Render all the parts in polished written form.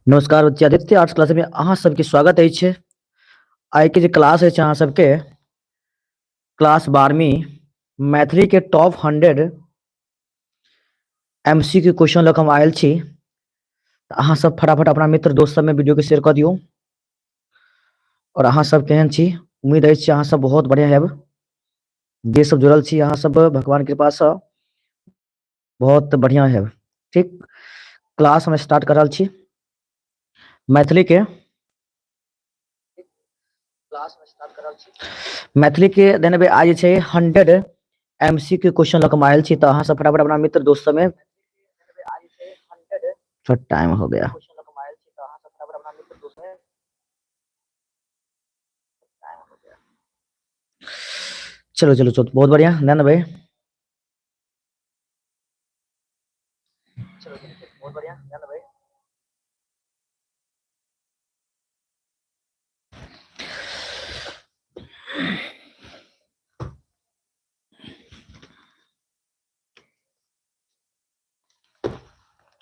नमस्कार बच्चा, Aditya arts class में अहाँ सबके स्वागत अछि। आइ के जे क्लास अछि अहाँ सबके क्लास 12वीं मैथिली के टॉप 100 एमसी के क्वेश्चन लऽ कऽ हम आयल छी। तऽ अहाँ सब फटाफट अपना मित्र दोस्त सबमे वीडियो के शेयर कऽ दियौ। और अहाँ सब केहन छी? उम्मीद अछि अहाँ सब बहुत बढ़िया हैब। जे सब जुड़ल छी अहाँ सब भगवान कृपासँ बहुत बढ़िया हैब। ठीक, क्लास हम स्टार्ट कर रहल छी मैथिली के। क्लास हम स्टार्ट कर रहल छी मैथिली के। देने आइ जे छै 100 एम सी के क्वेश्चन लऽ कऽ हम आयल छी, तऽ अहाँ सब फटाफट अपना मित्र दोस्त सबमे। थोड़ा टाइम हो गया। चलो चलो चलो, बहुत बढ़िया। नंद भाई, चलो चलो, बहुत बढ़िया। नंद भाई,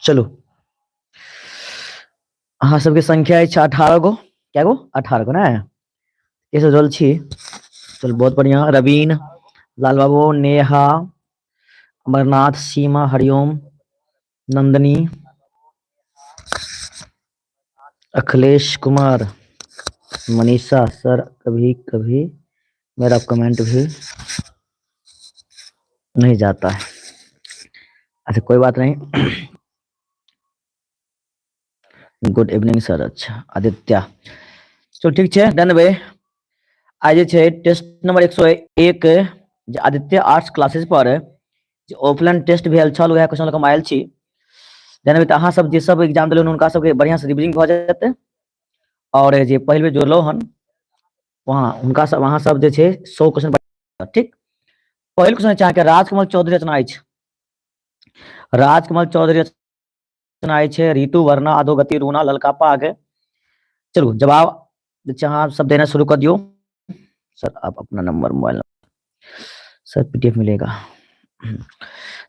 चलू, अहाँ सबके संख्या अछि 18 गो। क्या गो? 18 गो ने के सब जुड़ल छी। चलू, बहुत बढ़िया। रवीन, लाल बाबू, नेहा, अमरनाथ, सीमा, हरिओम, नंदनी, अखिलेश कुमार, मनीषा सर, कभी कभी मेरा कमेंट भी नहीं जाता है। अच्छा, कोई बात नहीं। Good evening sir. अच्छा आदित्य, चलो ठीक छै, डन भाई। आइ जे छै टेस्ट नंबर 101 जे आदित्य आर्ट्स क्लासेस पर जे ऑफलाइन टेस्ट भेल छल, वएह क्वेश्चन लऽ कऽ हम आयल छी। डन भाई, तऽ अहाँ सब जे सब एग्जाम देलहुँ हुनका सबके बढ़िआँ से रिविजन भऽ जेतै, और जे पहिल बेर जुड़लहुँ हन वहाँ हुनका सब अहाँ सब जे छै 100 क्वेश्चन। ठीक, पहिल क्वेश्चन छै अहाँके राजकमल चौधरी रचना अछि। राजकमल चौधरी रचना अछि ऋतु वर्णा, अधोगति, रूना, ललका पाग। चलू, जवाब जे छै अहाँ सब देना शुरू कर दियौ। सर आप अपना number, mobile number sir, PDF मिलेगा?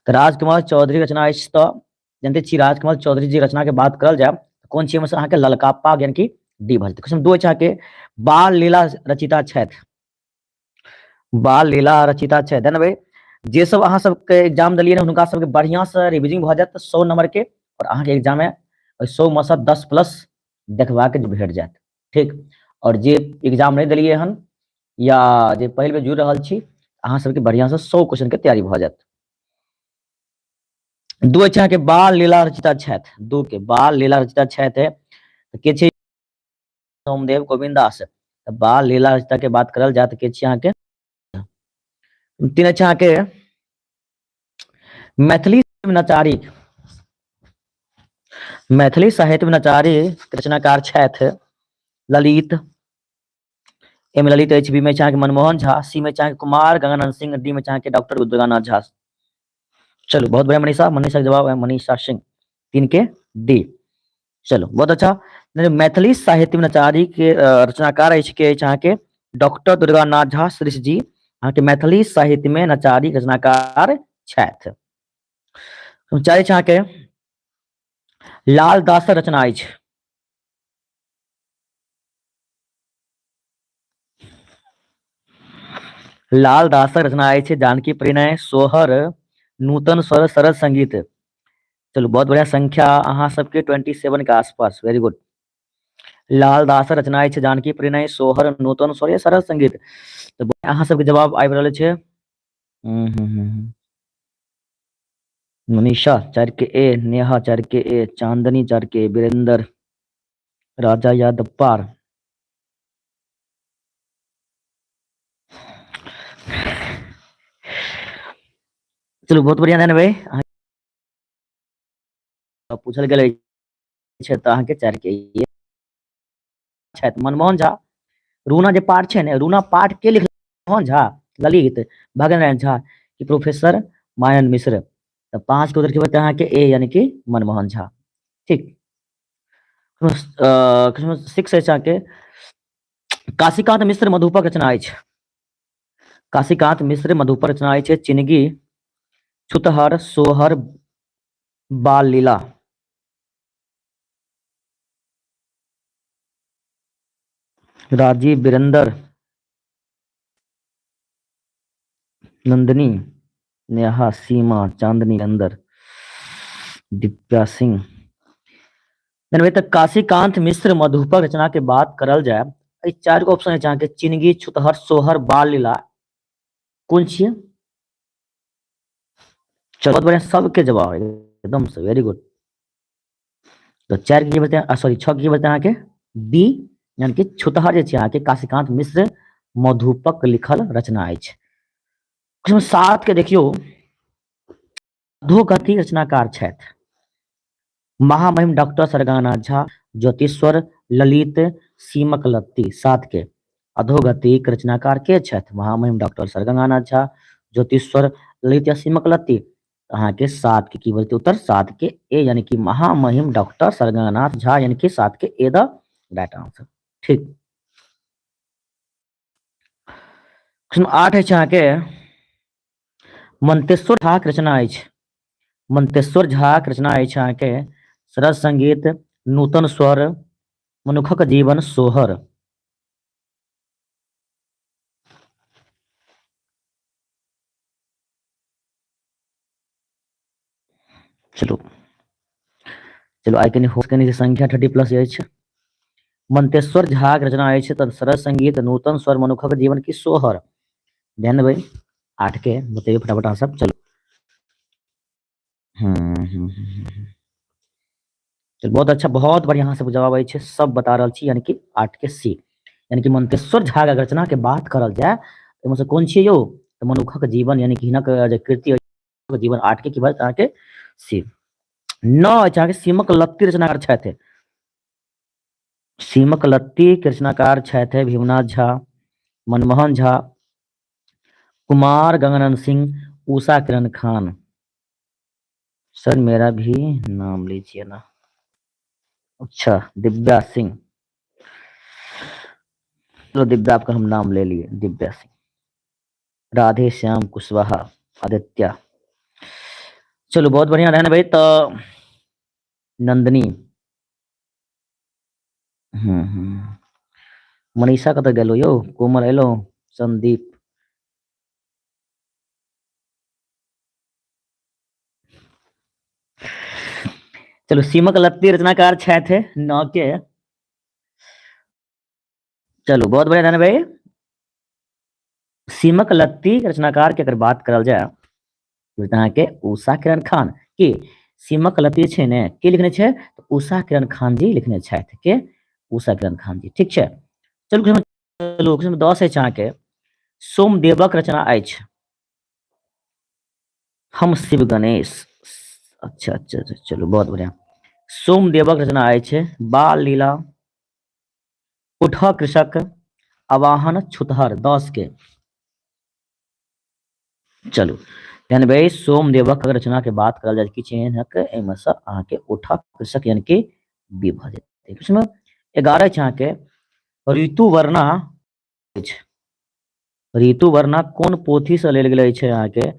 तऽ राजकुमार चौधरी रचना अछि, तऽ जानते छी राजकुमार चौधरी जी रचना के बात करल जाय कोन छी अहाँके ललका पाग, यानी कि डी भऽ जेतै। क्वेश्चन 2 अछि अहाँके बाल लीला रचिता छथि। बाल लीला रचिता छथि। देन भाई, जे सब अहाँ सबके एग्जाम देलियै हुनका सबके बढ़िया से रिविजन भऽ जायत 100 नंबर के, और अहाँके एग्जाम में 100 में से 10 प्लस देखबाक भेट जायत। ठीक, और जे एग्जाम नहीं देलियै हन या जे पहिल बेर जुड़ि रहल छी, अहाँ सबके बढ़िया से 100 क्वेश्चन के तैयारी भऽ जायत। 2 अछि अहाँके बाल लीला रचिता छथि। 2 के बाल लीला रचिता छथि के छै? सोमदेव, गोविंद दास। तऽ बाल लीला रचिता के बात करल जाय तऽ के छी अहाँके? 3 अछि अहाँके मैथिली नचारी। मैथिली साहित्य नचारी रचनाकार छथि ललित, ए में ललित अछि, बी में अहाँके मनमोहन झा, सी में अहाँके कुमार गंगानंद सिंह, डी में अहाँके डॉक्टर दुर्गानाथ झा। चलू, बहुत बढ़िया मनीषा। मनीषा के जवाब है मनीषा सिंह, 3 के डी। चलो, बहुत अच्छा। मैथिली साहित्य में नचारी के रचनाकार अछि के अछि अहाँके डॉक्टर दुर्गानाथ झा श्रीश जी, अहाँके मैथिली साहित्य में नचारी रचनाकार छथि। 4 अछि अहाँके लाल दासक रचना अछि। लाल दासक रचना अछि जानकी परिणय, सोहर, नूतन स्वर, सरस संगीत। चलू, बहुत बढ़िया। संख्या अहाँ सबके 27 के आसपास, वेरी गुड। लाल दासक रचना अछि जानकी परिणय, सोहर, नूतन स्वर या सरस संगीत। तऽ अहाँ सबके जवाब आबि रहल छै। मनीषा 4 के ए, नेहा 4 के ए, चांदनी 4 के ए, वीरेंद्र, राजा यादव पार। चलू, बहुत बढ़िया। धन्यवाद भाई। पूछल गेल अछि तऽ अहाँके 4 के ए छथि मनमोहन झा। रूना जे पाठ छै ने, रूना पाठ के लिखल? मनमोहन झा, ललित, भगवान नारायण झा कि प्रोफेसर मायानंद मिश्र? तऽ 5 के उत्तर की होतै अहाँके? ए, यानी कि मनमोहन झा। ठीक, 6 अछि अहाँके काशीकांत मिश्र मधुपक रचना अछि। काशीकांत मिश्र मधुपर रचना अछि चिनगी, छुतहर, सोहर, बाल लीला। राजीव, वीरेंद्र, नंदिनी, नेहा, सीमा, चांदनी, अंदर, दिव्या सिंह। तऽ काशीकांत मिश्र मधुपक रचना के बात करल जाय, एहि चारि गो ऑप्शन अछि अहाँके, चिनगी, छुतहर, सोहर, बाल लीला, कोन छियै? चलो बहुत बढ़िया, सबके जवाब एकदम से वेरी गुड। तऽ चारि के बचतै, सॉरी छह के बचतै अहाँके बी, यानी कि छुतहर जे छै अहाँके काशीकांत मिश्र मधुपक लिखल रचना अछि। क्वेश्चन 7 के देखियौ, अधोगति रचनाकार छथि महामहिम डॉक्टर सरगाना झा, ज्योतिश्वर, ललित, सीमक लत्ती। 7 के अधोगतिक रचनाकार के छथि? महामहिम डॉक्टर सरगंगानाथ झा, ज्योतिश्वर, ललित या सीमक लत्ती। अहाँके 7 के की बजतै उत्तर? 7 के ए, यानी कि महामहिम डॉक्टर सरगंगानाथ झा, यानी कि 7 के ए the right answer. ठीक, क्वेश्चन 8 अछि अहाँके, मंतेश्वर झाक रचना अछि। मंतेश्वर झाक रचना अछि अहाँके सरस संगीत, नूतन स्वर, मनुखक जीवन, सोहर। चलू चलू, आइ कनि होश कनि संख्या 30+ अछि। मंतेश्वर झाक रचना अछि तऽ सरस संगीत, नूतन स्वर, मनुखक जीवन की सोहर। ध्यान देबै 8 के बतैयौ फटाफट अहाँ सब। चलू चलू, बहुत अच्छा, बहुत बढ़िया अहाँ सब जवाब अछि, सब बता रहल छी, यानी कि 8 के सी, यानी कि मंतेश्वर झा के रचना के बात करल जाय तऽ ओहिमे से कोन छियै यौ? तऽ मनुखक जीवन, यानी कि हिनक जे कृति अछि जीवन, 8 के की बात अहाँके सी। 9 अछि अहाँके सीमक लत्ती रचनाकार छथि। सीमक लत्ती के रचनाकार छथि भीमनाथ झा, मनमोहन झा, कुमार गंगानंद सिंह, उषा किरण खान। सर मेरा भी नाम लीजिए ना। अच्छा दिव्या सिंह, चलो दिव्या आपका हम नाम ले लिए, दिव्या सिंह। राधे श्याम कुशवाहा, आदित्य। चलो बहुत बढ़िया रहने भाई। तो नंदनी, मनीषा कतऽ गेलो यौ? कोमल एलो, संदीप। चलो सीमक लत्ती रचनाकार छथि 9 के। चलो बहुत बढ़िया धन भाई। सीमक लत्ती रचनाकार के अगर बात करल जाय तऽ अहाँके उषा किरण खान। के सीमक लत्ती छै ने, के लिखने छै? तऽ उषा किरण खान जी लिखने छथि। के? उषा किरण खान जी। ठीक छै, चलू चलू क्वेश्चन 10 अछि अहाँके, सोमदेवक रचना अछि हम शिव गणेश। अच्छा अच्छा अच्छा, चलू बहुत बढ़िया। सोमदेवक रचना अछि बाल लीला, उठ कृषक, आवाहन, छुतहर। 10 के। चलू यानी भाई सोमदेवक अगर रचना के बात करल जाय किछु एहन हक एहिमे से अहाँके उठ कृषक यानी कि बी भऽ जेतै। क्वेश्चन 11 अछि अहाँके, ऋतुवर्णा अछि। ऋतुवर्णा कोन पोथी से लेल गेल अछि अहाँके?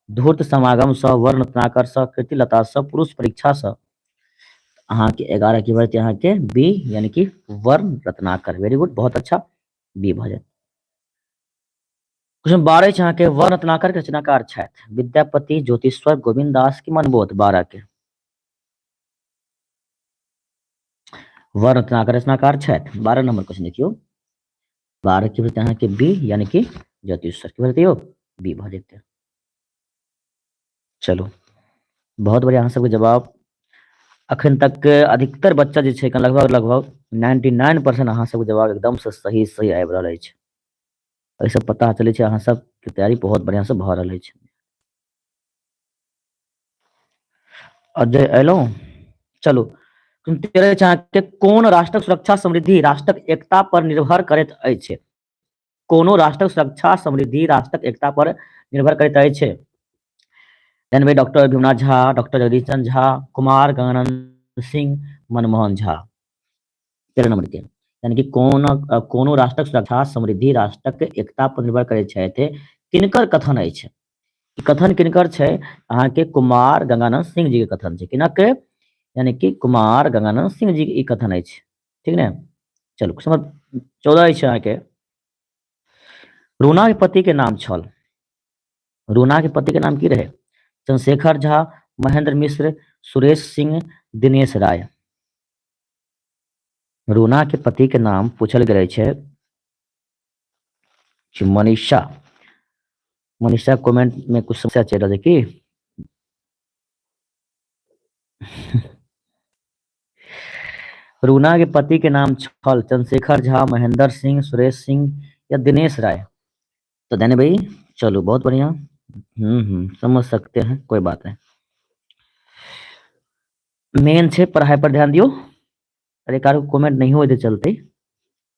धूर्त समागम सँ, वर्ण रत्नाकर सँ, कीर्तिलता सँ, पुरुष परीक्षा सँ। अहाँके 11 के भऽ जेतै अहाँके बी, यानी कि वर्ण रत्नाकर। वेरी गुड, बहुत अच्छा, बी भऽ जायत। क्वेश्चन 12 अछि अहाँके, वर्ण रत्नाकर के रचनाकार छथि विद्यापति, ज्योतिश्वर, गोविंद दास की मनबोध। 12 के वर्ण रत्नाकर रचनाकार छथि। 12 नंबर क्वेश्चन देखियौ, 12 के भऽ अहाँके बी, यानी कि ज्योतिश्वर के भऽ यौ बी भऽ जेतै। चलू बहुत बढ़िया अहाँ सबके जवाब। अखन तक अधिकतर बच्चा जे छै लगभग लगभग 99% अहाँ सबके जवाब एकदम से सही सही आबि रहल अछि। एहिसँ पता चलै छै अहाँ सबके तैयारी बहुत बढ़िया से भऽ रहल अछि। अजय एलहुँ। चलू 13 अछि अहाँके, कोन राष्ट्रक सुरक्षा समृद्धि राष्ट्रक एकता पर निर्भर करैत अछि? कोनो राष्ट्रक सुरक्षा समृद्धि राष्ट्रक एकता पर निर्भर करैत अछि। यानी doctor Bhimnath Jha, doctor Jagdish Chandra Jha, Kumar Ganganand Singh, Manmohan Jha. 13 number के यानी कि कोनो राष्ट्रक सुरक्षा समृद्धि राष्ट्रक एकता पर निर्भर करैत छथि, किनकर कथन अछि? ई कथन किनकर छै? अहाँके कुमार गंगानंद सिंह जी के कथन छै। किनक? यानी कि कुमार गंगानंद सिंह जी के ई कथन अछि, ठीक ने? चलू, क्वेश्चन नंबर 14 अछि अहाँके, रूना के पति के नाम छल। रूना के पति के नाम की रहे? चंद्रशेखर झा, महेंद्र मिश्र, सुरेश सिंह, दिनेश राय। रूना के पति के नाम पूछल गेल छै। मनीषा, मनीषा कमेंट में कुछ समस्या चल रहा है की? रूना के पति के नाम छल चंद्रशेखर झा, महेंद्र सिंह, सुरेश सिंह या दिनेश राय। तो धन्य भाई, चलो बहुत बढ़िया। समझ सकते हैं, कोई बात नहीं। मेन छै पढ़ाई पर ध्यान दियो। अरे कार कमेंट नहीं होते चलते,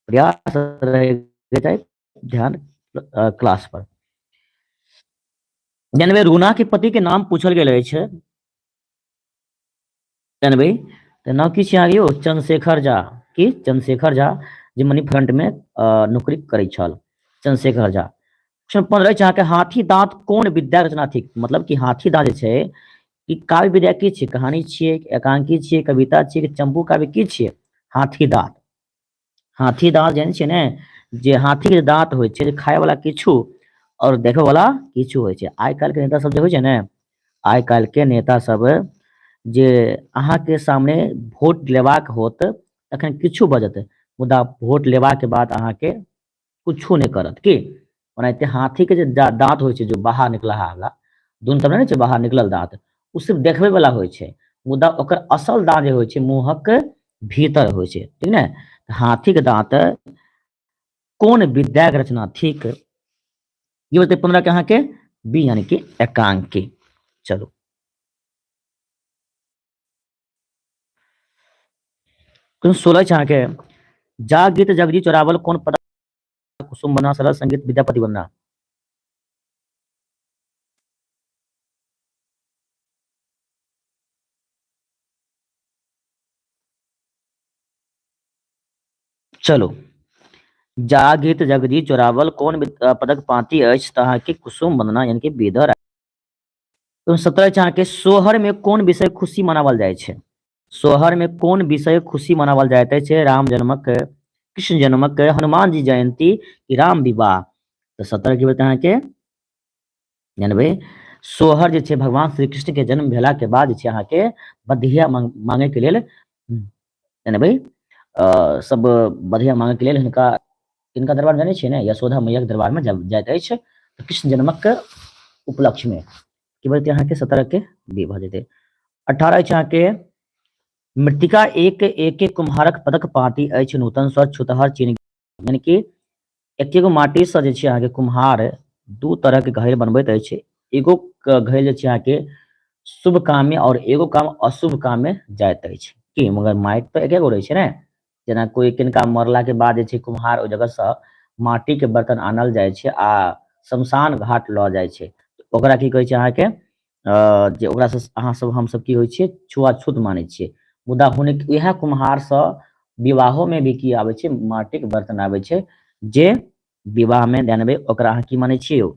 प्रयास रहे ध्यान क्लास पर। यानी भाई रूना के पति के नाम पूछल गेल अछि। यानी भाई तऽ नाम की छै अहाँके यौ? चंद्रशेखर झा। की? चंद्रशेखर झा, जे मनी फ्रंट में नौकरी करै छल, चंद्रशेखर झा। क्वेश्चन 15 अछि अहाँके, हाथी दांत कोन विद्या रचना थिक? मतलब कि हाथी दांत जे छै ई काव्य विद्या की छियै? कहानी छियै, एकांकी छियै, कविता छियै, चंपू काव्य की छियै? हाथी दांत। हाथी दांत जानै छियै ने, जे हाथी के दांत होइ छै, खाय वाला किछु और देखे वाला किछु होइ छै। आइ काल्हि के नेता सब जे होइ छै ने, आइ काल्हि के नेता सब जे अहाँके सामने वोट लेबाक होत तखन किछु बजत, मुदा वोट लेबाक बाद अहाँके कुछो नहि करत। की ओनाहिते हाथी के जे दांत होइ छै, जो बाहर निकलहा वाला दुनू तरफ नहि छै, बाहर निकलल दांत ओ सिर्फ देखबै वाला होइ छै, मुदा ओकर असल दांत जे होइ छै मुँहक भीतर होइ छै, ठीक ने? हाथी के दांत कोन विद्याक रचना थिक? ये होतै 15 के अहाँके बी, यानी कि एकांकी। चलू 16 छै अहाँके, जा गीत जगजी चोरावल कोन पद? कुसुम बना, सरल संगीत, विद्यापति बना। चलो, जा गीत जगजी चोरावल कोन पदक पांति अछि? तऽ अहाँके कुसुम वंदना, यानी कि बेदर। 17 छै अहाँके, सोहर में कोन विषय खुशी मनावल जाइ छै? सोहर में कोन विषय खुशी मनावल जाइत अछि? राम जन्मक, कृष्ण जन्मक, हनुमान जी जयंती, कि राम विवाह? तऽ 17 की बता अहाँके जानबै, सोहर जे छै भगवान श्री कृष्ण के जन्म भेला के बाद जे छै अहाँके बधिया मांगे के लेल, जानबै, सब बधिया मांगे के लेल हिनका हिनका दरबार जानै छियै ने, यशोदा मैया के दरबार में जाइत अछि कृष्ण जन्मक उपलक्ष्य में। की बजतै अहाँके 17 के बी भऽ जेतै। 18 अछि अहाँके, मृतिका एक एक कुम्हारक पदक पाती अछि नूतन स्वर छुतहर चीन, यानी कि एकेगो माटी से जे छै अहाँके कुम्हार दू तरह के घैल बनबैत अछि, एगो घैल जे छै अहाँके शुभ काम में और एगो काम अशुभ काम में जाइत अछि। की मगर माटि तऽ एकेगो रहै छै ने? जेना कोइ किनका मरला के बाद जे छै कुम्हार ओहि जगह से माटी के बर्तन आनल जाइ छै आ शमशान घाट लऽ जाइ छै, ओकरा की कहै छै अहाँके, जे ओकरा से अहाँ सब हमसब की होइ छियै, छुआछूत मानै छियै। मुदा हुनक इएह कुम्हारसँ विवाहो में भी की आबै छै, माटिक बर्तन आबै छै, जे विवाह में जानबै ओकरा अहाँ की मानै छियै यौ,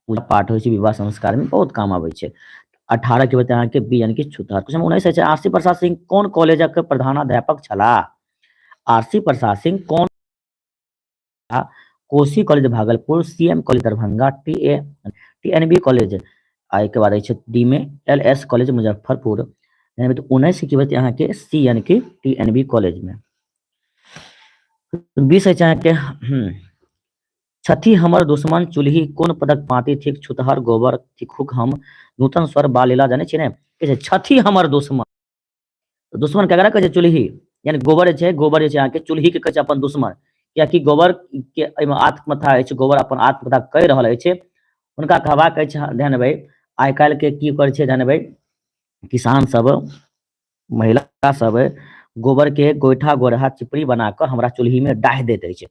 पूजा पाठ होइ छै, विवाह संस्कार में बहुत काम आबै छै। 18 के बच्चा अहाँके बी, यानी कि छुतहर। क्वेश्चन 19 छै, आरसी प्रसाद सिंह कोन कॉलेजक प्रधानाध्यापक छलाह? आरसी प्रसाद सिंह कोन? Kosi college Bhagalpur, C M college Darbhanga, T A T N B college, आ एहिके बाद अछि डी में एल एस कॉलेज मुजफ्फरपुर। यानी तऽ 19 की बचतै अहाँके सी, यानी कि टी एन बी कॉलेज में। 20 अछि अहाँके, छथि हमर दुश्मन चूल्हि कोन पदक पाँति थिक? छुतहर गोबर थिकुक हम, नूतन स्वर बालीला, जानै छियै ने की छै छथि हमर दुश्मन? दुश्मन केकरा कहै छै? चूल्हि, यानी गोबर जे छै, गोबर जे छै अहाँके चूल्हि के कहै छै अपन दुश्मन, कियाकि गोबर के एहिमे आत्मकथा अछि, गोबर अपन आत्मकथा कहि रहल अछि। हुनका कहबाक अछि, ध्यान भाई, आइ काल्हि के की करै छै ध्यान भाई, किसान सब, महिला सब गोबर के गोइठा गोरहा चिपड़ी बना कऽ हमरा चूल्हि में डाहि दैत अछि।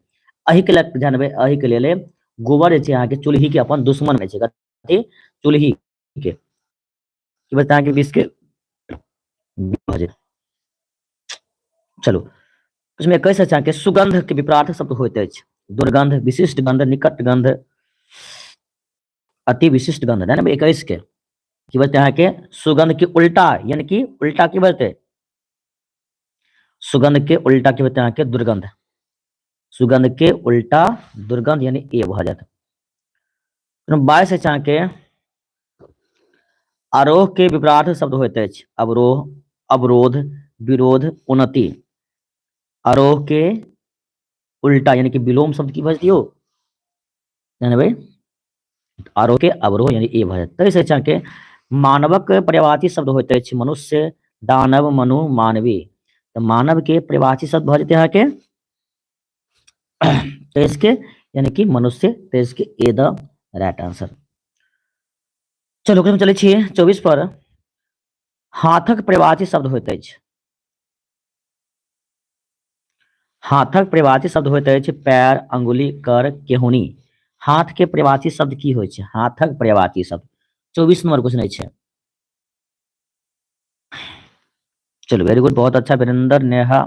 एहि के लेल ध्यान भाई, एहि के लेल गोबर जे छै अहाँके चूल्हि के अपन दुश्मन होइ छै। कथी? चूल्हि के। की बता अहाँके 20 के भऽ जेतै। चलू, इसमें 21 अछि अहाँके, सुगंध के विपरार्थक शब्द होइत अछि? दुर्गंध, विशिष्ट गंध, निकट गंध। अति विशिष्ट गंध है ना। 21 के की बजते अहाँके सुगंध के उल्टा, यानी कि उल्टा की बजते, सुगंध के उल्टा की बजते अहाँके दुर्गंध, सुगंध के उल्टा दुर्गंध यानी ए भऽ जायत। 22 अछि अहाँके आरोह के विपरार्थ शब्द होइत अछि अवरोह, अवरोध, विरोध, उन्नति। आरोह के उल्टा यानी कि विलोम शब्द की भऽ दियौ जानबै, आरोह के अवरोह यानी ए भऽ जायत। 23 अछि अहाँके मानवक पर्यायवाची शब्द होइत अछि मनुष्य, दानव, मनु, मानवी। तऽ मानव के पर्यायवाची शब्द भऽ जेतै अहाँके 23 के यानी कि मनुष्य, 23 के ए द राइट आंसर। चलू हम चलै छियै 24 पर। हाथक पर्यायवाची शब्द होइत अछि, हाथक पर्यायवाची शब्द होइत अछि पैर, अंगुली, कर, केहुनी। हाथ के पर्यायवाची शब्द की होइ छै? हाथक पर्यायवाची शब्द 24 नंबर क्वेश्चन अछि। चलो वेरी गुड, बहुत अच्छा वीरेंद्र, नेहा,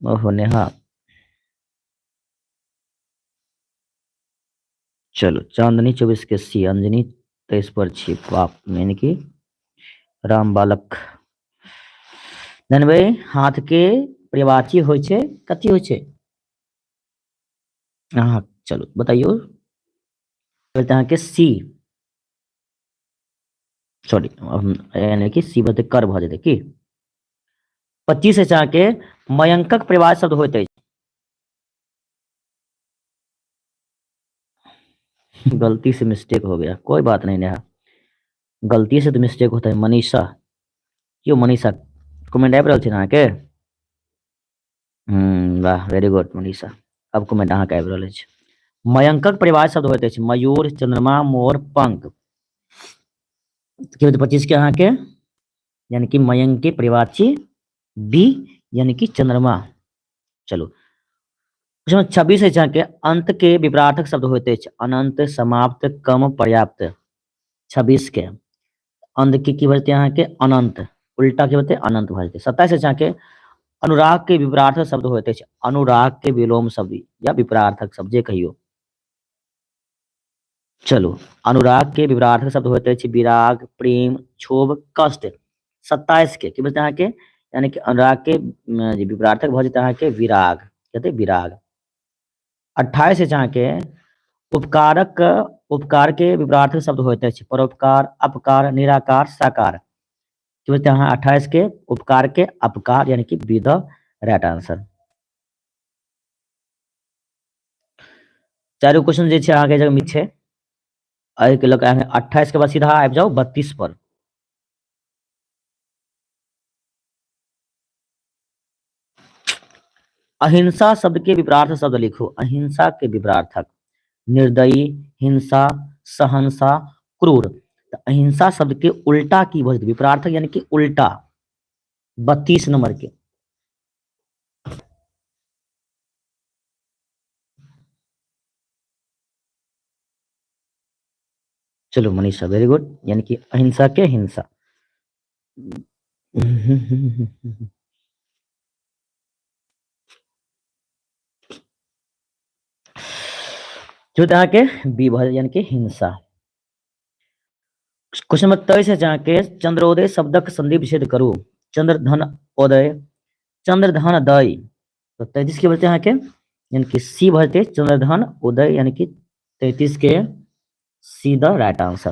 ओहो नेहा। चलो चांदनी 24 के सी, अंजनी 23 पर छी, बाप यानी कि राम बालक। भाई हाथ के पर्यायवाची होइ छै कथी होइ छै? अहाँ चलू बताइयो। अहाँके सी, सॉरी यानी कि सी बते कर भऽ जेतै की। 25 अछि अहाँके मयंकक पर्यायवाची शब्द होइत अछि। गलती से मिस्टेक हो गया, कोई बात नहीं नेहा, गलती से तो मिस्टेक होता है। मनीषा, क्यों मनीषा कमेंट आबि रहल छै अहाँके? वाह वेरी गुड मनीषा, अब कमेंट अहाँके आबि रहल अछि। मयंकक पर्यायवाची शब्द होइत अछि मयूर, चंद्रमा, मोर, पंख। की होतै 25 के अहाँके यानी कि मयंक के पर्यायवाची बी यानी कि चंद्रमा। चलू 26 अछि अहाँके अंत के विपरार्थक शब्द होइत अछि अनंत, समाप्त, कम, पर्याप्त। 26 के अंत के की भजतै अहाँके अनंत, उल्टा की भजतै अनंत भऽ जेतै। 27 अछि अहाँके अनुराग के विपरार्थक शब्द होइत अछि, अनुराग के विलोम शब्द या विपरार्थक शब्द जे कहियौ। चलू अनुराग के विपरार्थक शब्द होइत अछि विराग, प्रेम, क्षोभ, कष्ट। 27 के की बजतै अहाँके यानी कि अनुराग के विपरार्थक भऽ जेतै अहाँके विराग, कहते विराग। 28 अछि अहाँके उपकारक, उपकार के विपरार्थक शब्द होइत अछि परोपकार, अपकार, निराकार, साकार। की बजतै अहाँ 28 के उपकार के अपकार यानी कि बी द राइट आंसर। चारू क्वेश्चन जे छै अहाँके जगह मिस छै, एहिके लऽ कऽ 28 के बाद सीधा आबि जाउ 32 पर। अहिंसा शब्द के विपरार्थ शब्द लिखू। अहिंसा के विपरार्थक निर्दयी, हिंसा, सहनसा, क्रूर। तऽ अहिंसा शब्द के उल्टा की भऽ जेतै? विपरार्थक यानी कि उल्टा। 32 नंबर के चलो मनीषा वेरी गुड, यानी कि अहिंसा के हिंसा। जो अहाँके बी भऽ यानी कि हिंसा। क्वेश्चन नंबर 23 है अहाँके चंद्रोदय शब्दक संधि विच्छेद करू। चंद्र धन उदय, चंद्र धन दय। तो 33 के बचते अहाँके यानी कि सी भऽ जेतै चंद्रधन उदय यानी कि 33 के C the right answer.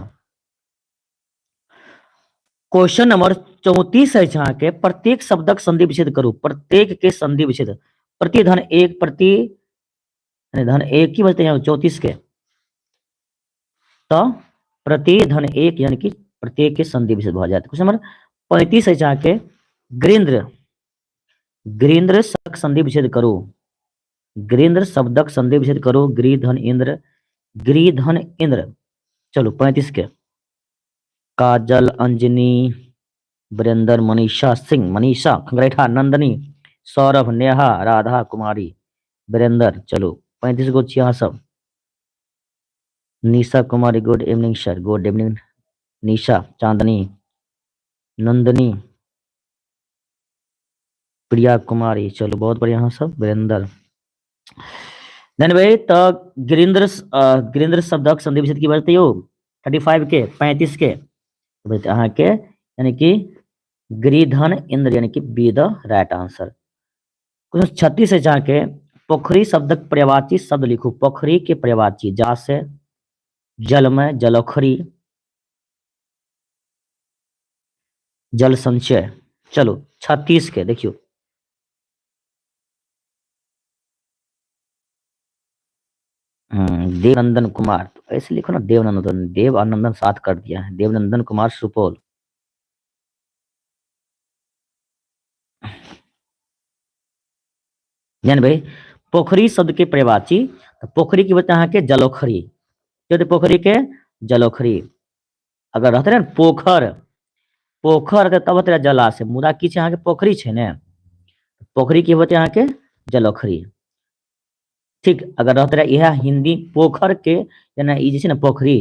Question number 34 अछि अहाँके प्रत्येक शब्दक संधि विच्छेद करू। प्रत्येक के संधि विच्छेद, प्रति धन एक, प्रति धन एक की बचते हैं 34 के, तो प्रति धन एक यानी कि प्रत्येक के संधि विच्छेद भऽ जायत। क्वेश्चन नंबर 35 अछि अहाँके गिरीन्द्र, गिरीन्द्र शब्दक संधि विच्छेद करू। गिरीन्द्र शब्दक संधि विच्छेद करू। गिरिधन इंद्र, गिरिधन इंद्र। चलू 35 के काजल, अंजनी, वीरेंद्र, मनीषा सिंह, मनीषा खंगरेठा, नंदनी, सौरभ, नेहा, राधा कुमारी, वीरेंद्र। चलू 35 गो छी अहाँ सब। Nisha Kumari good evening sir, good evening Nisha, Chandni, Nandini, Priya Kumari. चलू बहुत बढ़िया अहाँ सब। वीरेंद्र धन्यवाद। तऽ गिरीन्द्र, गिरीन्द्र शब्दक संधि विच्छेद की बजतै यौ? 35 के, 35 के अहाँके यानी कि गिरिधन इंद्र, यानी कि B the right answer. Question 36 अछि अहाँके, पोखरी शब्दक पर्यायवाची शब्द लिखू। पोखरी के पर्यायवाची जा से, जलमय, जलोखरी, जल संचय। चलो 36 के देखियो। देवनंदन कुमार, तो ऐसे लिखो ना देवनंदन, देव और नंदन साथ कर दिया है, देवनंदन कुमार सुपौल। जान भाई, पोखरी शब्द के पर्यायवाची, तो पोखरी की बता के जलोखरी, जो पोखरी के जलोखरी अगर रहते ना पोखर, पोखर रहते तब होते जलाशय, मुदा की छै अहाँके पोखरी छै ने, पोखरी की होते अहाँके जलोखरी। ठीक, अगर रहते रहे यह हिंदी पोखर के जेना ई जे छै ने पोखरी,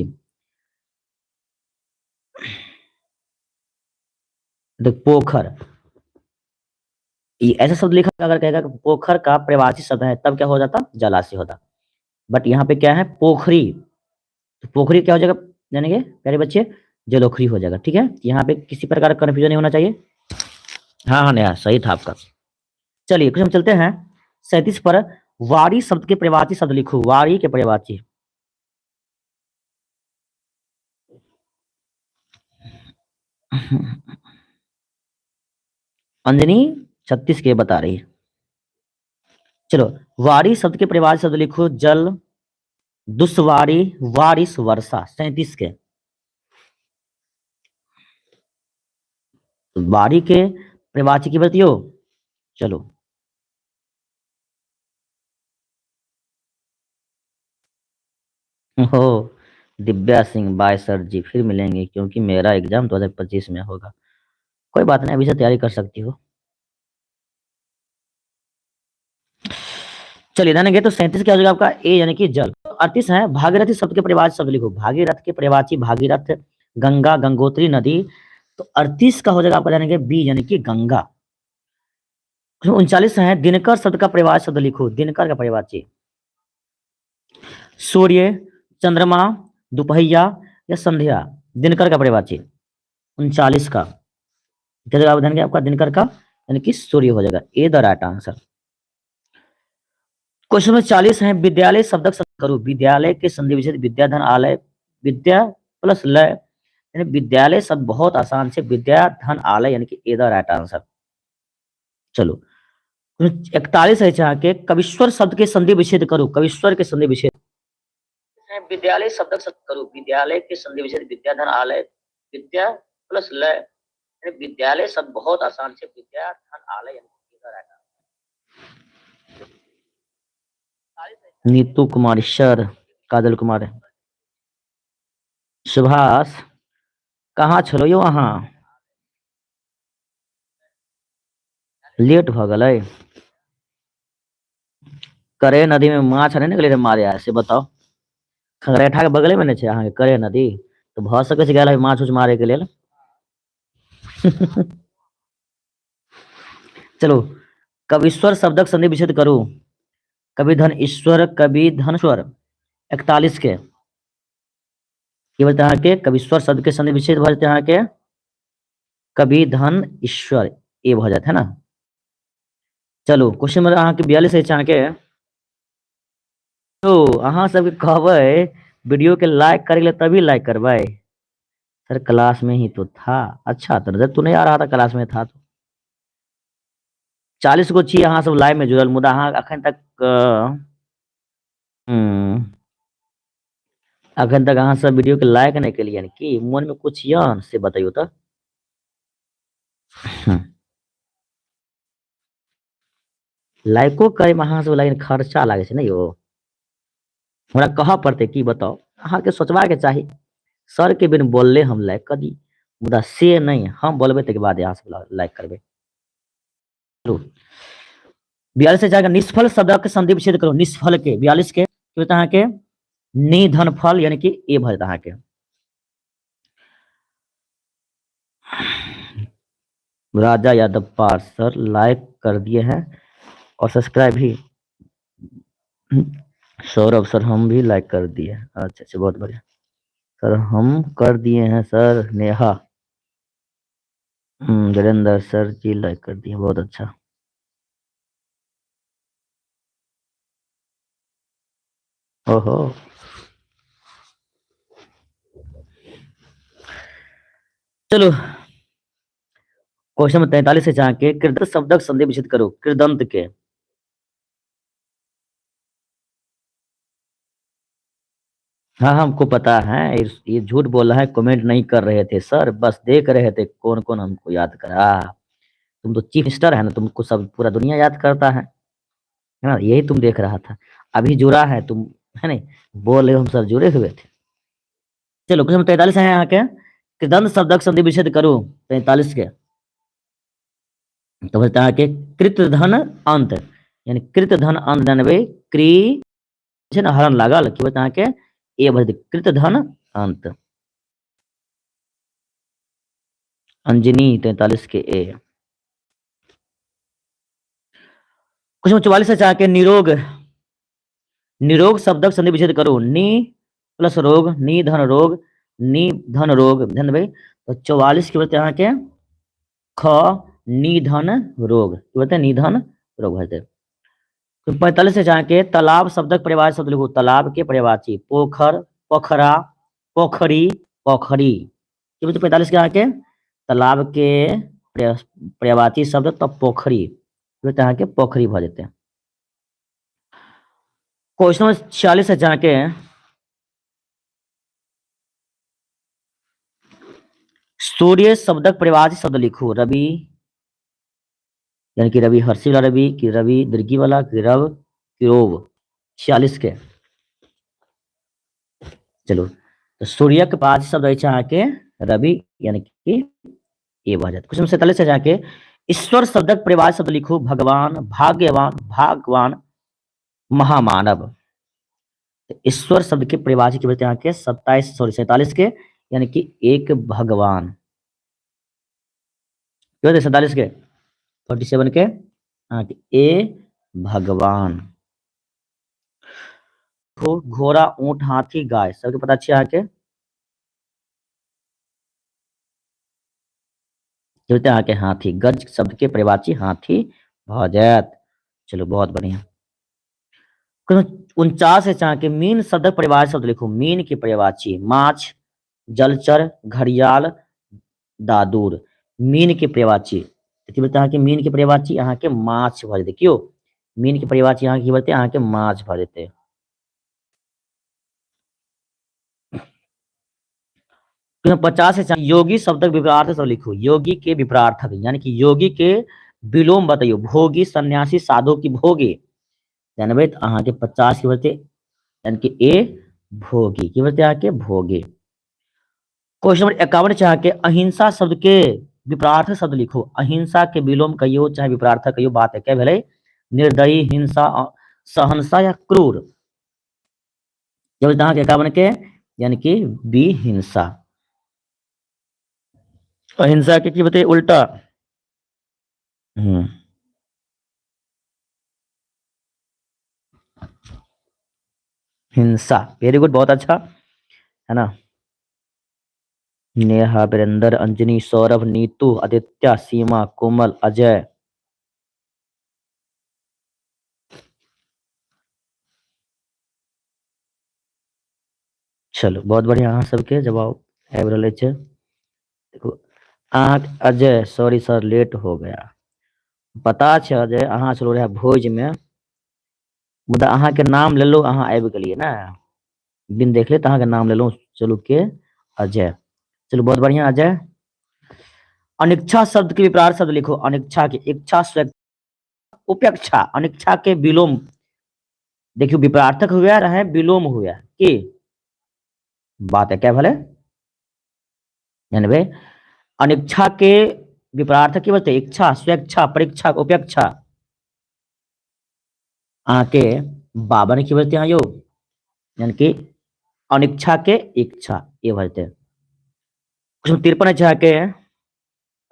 देख पोखर, ये ऐसा शब्द लिखा अगर कहेगा कि पोखर का पर्यायवाची शब्द है तब क्या हो जाता, जलाशय होता। बट यहाँ पे क्या है पोखरी, तो पोखरी क्या हो जाएगा यानी कि प्यारे बच्चे जलोखरी हो जाएगा। ठीक है, यहाँ पे किसी प्रकार का कंफ्यूजन नहीं होना चाहिए। हाँ हाँ नया सही था आपका। चलिए कुछ हम चलते हैं 37 पर। वारी शब्द के पर्यायवाची शब्द लिखो, वारी के पर्यायवाची। अंजनी 36 के बता रही है। चलो वारी शब्द के पर्यायवाची शब्द लिखो, जल, दुष्वारी, वारिस, वर्षा। 37 के वारी के पर्यायवाची की बतियो। चलो हो दिव्या सिंह, बाय सर जी, फिर मिलेंगे क्योंकि मेरा एग्जाम 2025 में होगा। कोई बात नहीं, अभी से तैयारी कर सकती हो। चलिए ध्यान देंगे तो 37 क्या हो जाएगा आपका ए यानी कि जल। 38 है भागीरथी शब्द के पर्यायवाची शब्द लिखो, भागीरथ के पर्यायवाची भागीरथ, गंगा, गंगोत्री नदी। तो 38 का हो जाएगा आपका जानेंगे बी यानी कि गंगा। 39 है दिनकर शब्द का पर्यायवाची शब्द लिखो, दिनकर का पर्यायवाची सूर्य, चंद्रमा, दुपहिया या संध्या। दिनकर का पर्यायवाची 39 का क्या जवाब देंगे आपका दिनकर का यानी कि सूर्य हो जाएगा, A the right answer. Question number 40 है विद्यालय शब्दक संधि करू, विद्यालय के संधि विच्छेद विद्याधन आलय, विद्या प्लस लय यानी विद्यालय शब्द बहुत आसान से विद्या धन आलय यानी कि ए the right answer. चलो 41 है के कविश्वर शब्द के संधि विच्छेद करू, कविश्वर के संधि विच्छेद विद्यालय शब्द करू, विद्यालय के संधि विच्छेद विद्याधन आलय, विद्या प्लस लय यानी विद्यालय शब्द बहुत आसान से विद्या धन आलय यानी कि ए the right answer. Neetu Kumari sir, Kajal Kumar, Subhash कहाँ छलो यौ अहाँ, लेट भ गेलै। करे नदी में माछ नहि ने गेलै मारे आय से बताओ, खगरेठा के बगले में ने छै अहाँके करे नदी, तऽ भऽ सकै छै गेल होय माछ उछ मारे के लेल। चलो कविश्वर शब्दक संधि विच्छेद करू, कवि धन ईश्वर, कवि धनश्वर। 41 के की बजते अहाँके कविश्वर शब्द के संधि विच्छेद भऽ जेतै अहाँके कवि धन ईश्वर, ए भऽ जायत है ना। चलू क्वेश्चन नंबर अहाँके 42 अछि अहाँके। तो अहाँ सबके कहबै वीडियो के लाइक करे के तभी लाइक करबै। सर क्लास में ही तो था, अच्छा तो नजर तो नहीं आ रहा था, क्लास में था तो। 40 गो छी अहाँ सब लाइव में जुड़ल, मुदा अहाँ अखन तक अखन तक अहाँ सब वीडियो के लाइक नहीं केलियन की मन में कुछ यन से बतैयौ तऽ। लाइको करे में अहाँ सब लेकिन खर्चा लागै छै ने यौ, हमरा कहऽ पड़तै की बताउ, अहाँके सोचबाक चाही सर के बिन बोलले हम लाइक कऽ दी, मुदा से नहि, हम बोलबै ताहिके बाद अहाँ सब लाइक करबै। 42 से जाकर निष्फल शब्दक संधि विच्छेद करू, निष्फल के 42 के अहाँके निधन फल यानी कि ए भऽ जायत अहाँके। राजा यादव पार सर लाइक कर दिए हैं और सब्सक्राइब भी। सौरभ सर हम भी लाइक कर दिए। अच्छा अच्छा बहुत बढ़िया। सर हम कर दिए हैं सर। नेहा, वीरेंद्र सर जी लाइक कर दिए, बहुत अच्छा। ओहो, चलो क्वेश्चन नंबर 43 से जाके कृदंत शब्दक संधि विच्छेद करो। कृदंत के हाँ हमको पता है, ये झूठ बोला है, कमेंट नहीं कर रहे थे सर, बस देख रहे थे कौन कौन हमको याद करा। तुम तो चीफ मिनिस्टर है ना, तुमको सब पूरा दुनिया याद करता है ना, यही तुम देख रहा था। अभी जुड़ा है तुम, है नहीं, बोल रहे हो हम सर जुड़े हुए थे। चलो क्वेश्चन 43 है यहाँ के, कृदंत शब्दक संधि विच्छेद करो 43 के। तो बोलते हैं कि कृत धन अंत, यानी कृत धन अंत जानबे क्री छै ने हरण लागल, की बोलते अहाँके ए भऽ कृत धन अंत। अंजनी 43 के ए। क्वेश्चन 44 से चाह के निरोग, निरोग शब्दक संधि विच्छेद करो। नी प्लस रोग, नी धन रोग, नी धन रोग, ध्यान देबै तो 44 के बोलते अहाँके ख निधन रोग, की बोलते निधन रोग भऽ जेतै। तो 45 से जाके तालाब शब्दक पर्यायवाची शब्द लिखू। तालाब के पर्यायवाची पोखर, पोखरा, पोखरी, पोखरी। की बोलते 45 के अहाँके तालाब के पर्यायवाची शब्द तो पोखरी, बोलते अहाँके पोखरी भऽ जेतै। क्वेश्चन नंबर 46 से जाके सूर्य शब्दक पर्यायवाची शब्द लिखू। रवि, यानी कि रवि हर्षी वाला रवि, कि रवि दीर्घी वाला, कि रव, कि रोव। 46 के। चलो तो सूर्यक पर्यायवाची शब्द अछि अहाँके रवि, यानी कि ए भऽ जायत। क्वेश्चन 47 से जाके ईश्वर शब्दक पर्यायवाची शब्द लिखू। भगवान, भाग्यवान, भागवान, महामानव। ईश्वर शब्द के पर्यायवाची की बचते अहाँके 47 के, यानी कि एक भगवान। 47 के, 47 के अहाँके ए भगवान। घोड़ा, ऊंट, हाथी, गाय सबके पता छै अहाँके। अहाँके हाथी, गज शब्द के पर्यायवाची हाथी भऽ जायत। चलू बहुत बढ़िया। 49 से अहाँके मीन शब्दक पर्यायवाची शब्द लिखू। मीन के पर्यायवाची माछ, जलचर, घड़ियाल, दादूर। मीन के पर्यायवाची की बोलते अहाँके मीन के पर्यायवाची अहाँके माछ भऽ जेतै। क्यों मीन के पर्यायवाची अहाँके की बोलते अहाँके माछ भऽ जेतै। 50 से योगी शब्दक विपरार्थक शब्द लिखू। योगी के विपरार्थक यानी कि योगी के विलोम बतैयौ। भोगी, सन्यासी, साधु की भोगी। जानबै तऽ अहाँके 50 की बोलते यानी कि ए भोगी, की बोलते अहाँके भोगी। क्वेश्चन नंबर 51 छै अहाँके अहिंसा शब्द के विपरार्थक शब्द लिखू। अहिंसा के विलोम कहियो चाहे विपरार्थक कहियो, बात एके भेलै। निर्दयी, हिंसा, सहनसा या क्रूर। अहाँके 51 के यानी कि बी हिंसा। अहिंसा के की बतैये उल्टा। हिंसा, वेरी गुड, बहुत अच्छा है ना। नेहा, वीरेंद्र, अंजनी, सौरभ, नीतू, आदित्य, सीमा, कोमल, अजय। चलो बहुत बढ़िया, अहाँ सबके जवाब आबि रहल अछि। देखो अहाँ अजय, सॉरी सर लेट हो गया। पता छै अजय, अहाँ छलहुँ रहे भोज में, मुदा अहाँके नाम लेलहुँ, अहाँ आबि गेलियै ने, बिन देखले तऽ अहाँके नाम लेलहुँ। चलू के अजय, चलू बहुत बढ़िया अजय। अनिच्छा शब्द के विपरीत शब्द लिखो। अनिच्छा के इच्छा, स्वेच्छा, उपेक्षा। अनिच्छा के विलोम देखियो, विपरार्थक हुआ रहे विलोम हुआ की बात है क्या भले जानबे। अनिच्छा के विपरार्थक की बोलते इच्छा, स्वेच्छा, परीक्षा, उपेक्षा। अहाँके 52 की बोलते हैं यो, यानी कि अनिच्छा के इच्छा ये बोलते। 53 है अहाँके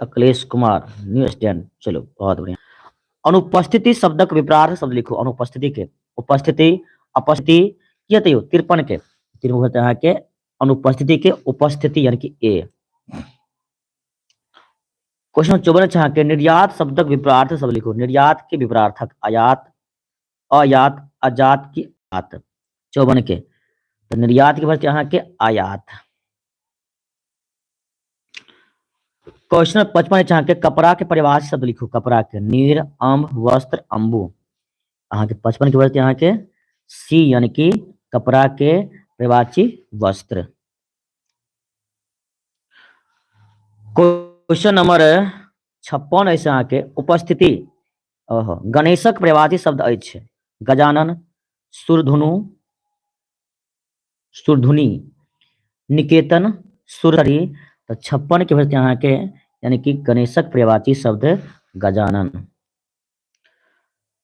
अखिलेश कुमार, न्यू स्टैंड। चलो बहुत बढ़िया। अनुपस्थिति शब्दक विपरार्थ शब्द लिखो। अनुपस्थिति के उपस्थिति, अपस्थिति की हेतै यौ 53 के 53 होतै अहाँके अनुपस्थिति के उपस्थिति यानी कि ए। क्वेश्चन 54 छै अहाँके, निर्यात शब्दक विपरार्थ सब लिखू। निर्यात के विपरार्थक आयात, अयात, अजात की आत। 54 के तऽ निर्यात के भऽ अहाँके आयात। क्वेश्चन 55 छै अहाँके, कपड़ा के परिभाषा शब्द लिखू। कपड़ा के नीर, अम्ब, वस्त्र, अम्बु। अहाँके 55 के भऽ अहाँके सी यानी कि कपड़ा के परिभाषी वस्त्र। क्वेश्चन नंबर 56 अछि अहाँके, उपस्थिति ओहो गणेशक परिभाषी शब्द अछि गजानन, सुरधुनु, सुरधुनी, निकेतन, सुरहरि। तऽ 56 के भऽ अहाँके यानी कि गणेशक पर्यायवाची शब्द गजानन।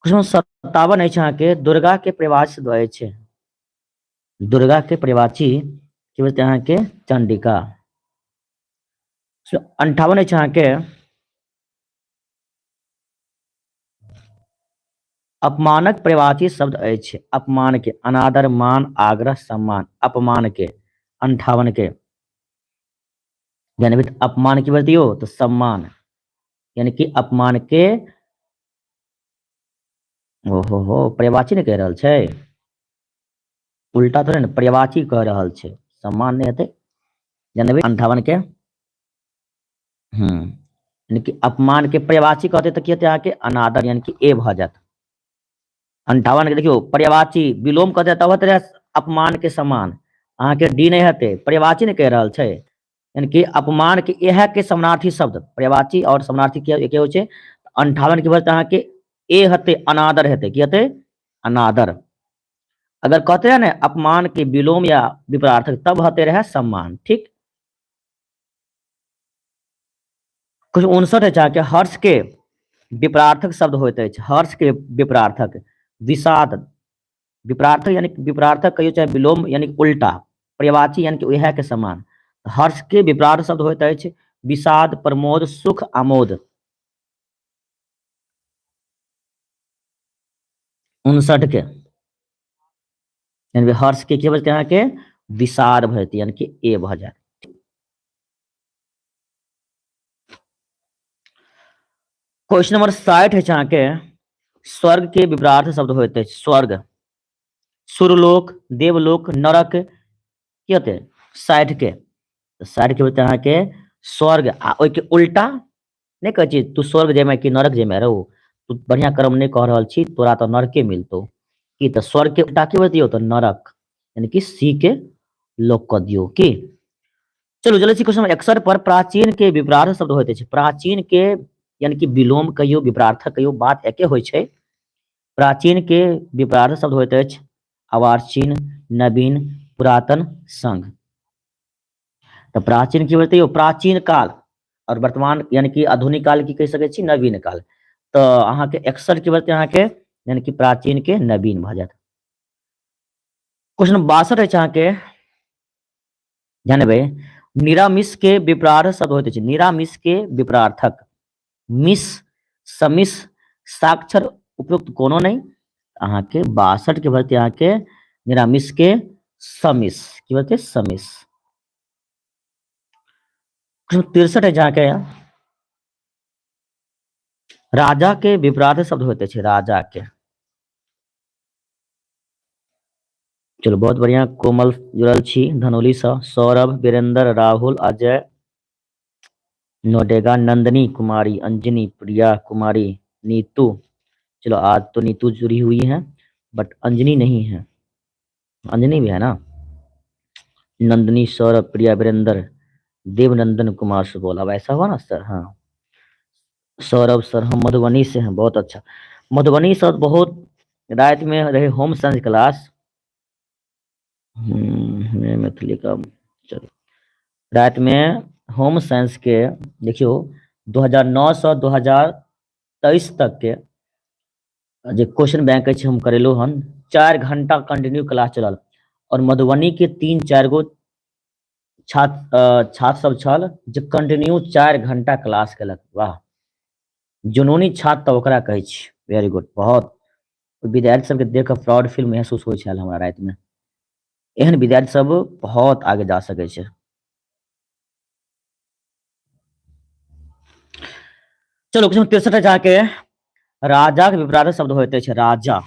क्वेश्चन 57 अछि अहाँके, दुर्गा के पर्यायवाची शब्द अछि। दुर्गा के पर्यायवाची की बजते अहाँके चंडिका। 58 अछि अहाँके, अपमानक पर्यायवाची शब्द अछि। अपमान के अनादर, मान, आग्रह, सम्मान। अपमान के 58 के यानी अपमान की बजतियो तो सम्मान, यानी कि अपमान के ओहो हो पर्यायवाची ने कहि रहल छै, उल्टा थोड़े ने पर्यायवाची कह रहल छै, सम्मान नहि हेतै। यानी 58 के यानी कि अपमान के पर्यायवाची कहते तऽ की हेतै अहाँके अनादर, यानी कि ए भऽ जायत। 58 के देखियौ पर्यायवाची विलोम कहते तब होते रहै अपमान के समान, अहाँके डी नहि हेतै, पर्यायवाची ने कहि रहल छै, यानी कि अपमान के इएह के समानार्थी शब्द पर्यायवाची और समानार्थी के एके होइ छै। 58 के भऽ अहाँके ए हेतै अनादर हेतै, की हेतै अनादर। अगर कहते रहे ने अपमान के विलोम या विपरार्थक तब होते रहे सम्मान। ठीक, कुछ 59 है अहाँके, हर्ष के विपरार्थक शब्द होइत अछि। हर्ष के विपरार्थक विषाद, विपरार्थक यानी विपरार्थक कहियो चाहे विलोम यानी उल्टा, पर्यायवाची यानी कि उएह के समान। हर्ष के विपरार्थ शब्द होइत अछि विषाद, प्रमोद, सुख, आमोद। 59 के यानी हर्ष के की बजते अहाँके विषाद भऽ जेतै, यानी कि ए भऽ जायत। क्वेश्चन नंबर 60 है अहाँके, स्वर्ग के विपरार्थ शब्द होइत अछि। स्वर्ग, सुरलोक, देवलोक, नरक, की हेतै 60 के? 60 के होतै अहाँके स्वर्ग, आ ओहिके उल्टा नहि कहै छी तू स्वर्ग जेमे कि नरक जेमे रौ, तू बढ़िया कर्म नहि कऽ रहल छी, तोरा तऽ नरके मिलतौ। की तऽ स्वर्ग के उल्टा की दियौ तऽ नरक, यानी कि सी के लोक कऽ दियौ। की चलू चलै छी क्वेश्चन नंबर 61 पर। प्राचीन के विपरार्थ शब्द होइत अछि। प्राचीन के यानी कि विलोम कहियौ, विपरार्थक कहियौ, बात एके होइ छै। प्राचीन के विपरार्थ शब्द होइत अछि अवार्चीन, नवीन, पुरातन, संघ। तऽ प्राचीन की होतै यौ? प्राचीन काल और वर्तमान यानी कि आधुनिक काल की कहि सकै छी नवीन काल। तऽ अहाँके 61 की बजतै अहाँके यानी कि प्राचीन के नवीन भऽ जायत। क्वेश्चन 62 अछि अहाँके, ध्यान देबै, निरामिष के विपरार्थ शब्द होइत अछि। निरामिष के विपरार्थक मिस, समिस, साक्षर उपयुक्त कोनो नहि। अहाँके 62 के भरते अहाँके निरामिष के समिस, की भरते समिस। 63 है अहाँके, राजा के विपराध शब्द होते अछि। राजा के, चलो बहुत बढ़िया, कोमल जुड़ल छी धनौली से, सौरभ, वीरेंद्र, राहुल, अजय, नोडेगा, नंदनी कुमारी, अंजनी, प्रिया कुमारी, नीतू। चलो आज तो नीतू जुड़ी हुई है बट अंजनी नहीं है, अंजनी भी है ना। नंदनी, सौरभ, प्रिया, वीरेंद्र, देवनंदन कुमार सुपौल। अब ऐसा हुआ ना सर? हाँ सौरभ सर हम मधुबनी से हैं, बहुत अच्छा। मधुबनी सर बहुत रात में रहे होम साइंस क्लास। मैथिली का चलो रात में होम साइंस के देखियो 2009 से 2023 तक के जे क्वेश्चन बैंक अछि हम करेलहुँ हन, 4 घंटा कंटिन्यू क्लास चलल और मधुबनी के 3-4 गो छात्र छात्र सब छल जे कंटिन्यू 4 घंटा क्लास केलक। वाह, जुनूनी छात्र तऽ ओकरा कहै छी। वेरी गुड, बहुत विद्यार्थी सबके देख कऽ प्राउड फील महसूस होइ छल हमरा रातिमे। एहन विद्यार्थी सब बहुत आगे जा सकै छै। चलो क्वेश्चन 63 अहाँके राजाक विपराध शब्द होइत अछि। राजा,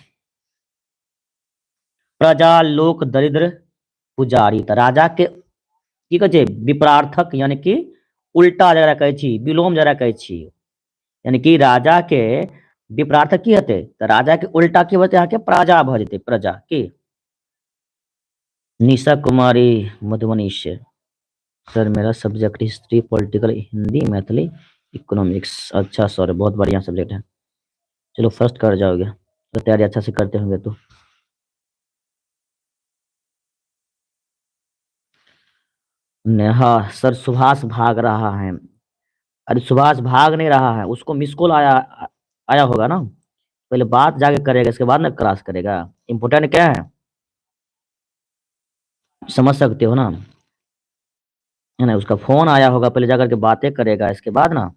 प्रजा, लोक, दरिद्र, पुजारी। तऽ राजा के की कहै छै? विपरार्थक, यानी कि उल्टा जकरा कहै छी, विलोम जकरा कहै छी, यानी कि राजा के विपरार्थक की हेतै? तऽ राजा के उल्टा की होतै? अहाँके प्रजा भऽ जेतै, प्रजा। की निशा कुमारी मधुबनी से, सर मेरा subject history, political, Hindi, Maithili, economics. अच्छा सर, बहुत बढ़िया सब्जेक्ट है। चलो फर्स्ट कर जाओगे तो तैयारी अच्छा से करते होंगे तो। नेहा सर सुभाष भाग रहा है। अरे सुभाष भाग नहीं रहा है, उसको मिस कॉल आया आया होगा ना, पहले बात जाके करेगा, इसके बाद ना क्लास करेगा। इम्पोर्टेंट क्या है समझ सकते हो ना, है ना? उसका फोन आया होगा, पहले जाकर के बातें करेगा, इसके बाद ना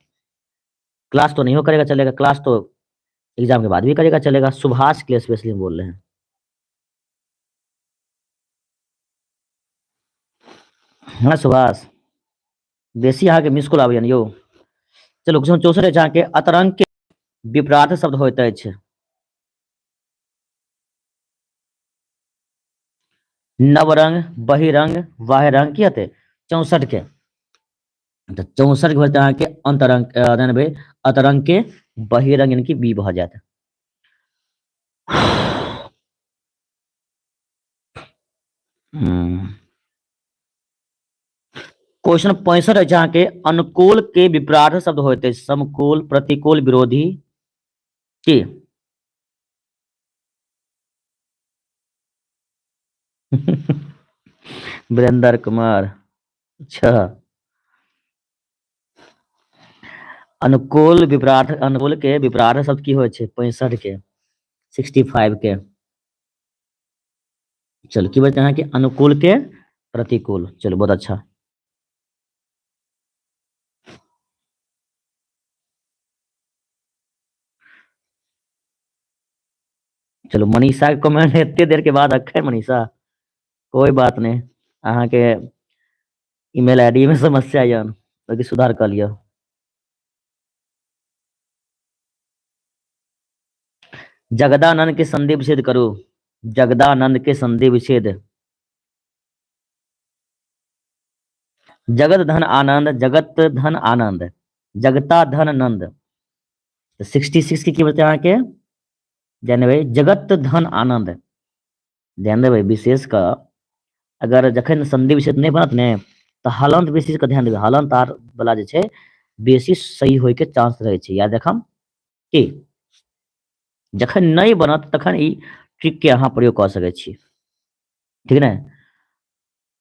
क्लास तो नहीं हो करेगा चलेगा, क्लास तो एग्जाम के बाद भी करेगा चलेगा। सुभाष के लिए स्पेशली बोल रहे हैं। हाँ सुभाष, बेसी अहाँके मिस कॉल आबैया यौ। चलू क्वेश्चन 64 अछि अहाँके, अतरंग के विपरार्थ शब्द होइत अछि। नवरंग, बहिरंग, बाह्यरंग की हेतै? 64 के, तऽ 64 के भऽ जेतै अहाँके अंतरंग, देबै अतरंग के बहिरंग, यानी कि बी भऽ जायत। क्वेश्चन 65 अछि अहाँके, अनुकूल के विपरार्थ शब्द होइत अछि। समकूल, प्रतिकूल, विरोधी की? वीरेंद्र कुमार, अच्छा अनुकूल विपरार्थ, अनुकूल के विपरार्थ शब्द की होइ छै? 65 के, 65 के। चलो की बचते अहाँके? अनुकूल के प्रतिकूल। चलो बहुत अच्छा। चलो मनीषा के कमेंट एते देर के बाद अखन मनीषा, कोई बात नहीं, अहाँके ईमेल आईडी में समस्या यऽ, ओहिके सुधार कऽ लिअ। जगदानंद के संधि विच्छेद करू, जगदानंद के संधि विच्छेद। जगत धन आनंद, जगत धन आनंद, जगता धन नंद। तऽ 66 के की बचतै अहाँके? ध्यान देबै, जगत धन आनंद। ध्यान देबै, विशेष कऽ अगर जखन संधि विच्छेद नहि बनत ने तऽ हलंत बेसी के ध्यान देबै, हलंत आर वाला जे छै बेसी सही होय के चांस रहै छै। याद रखम की जखन नहि बनत तखन ई ट्रिक के अहाँ प्रयोग कऽ सकै छी, ठीक ने?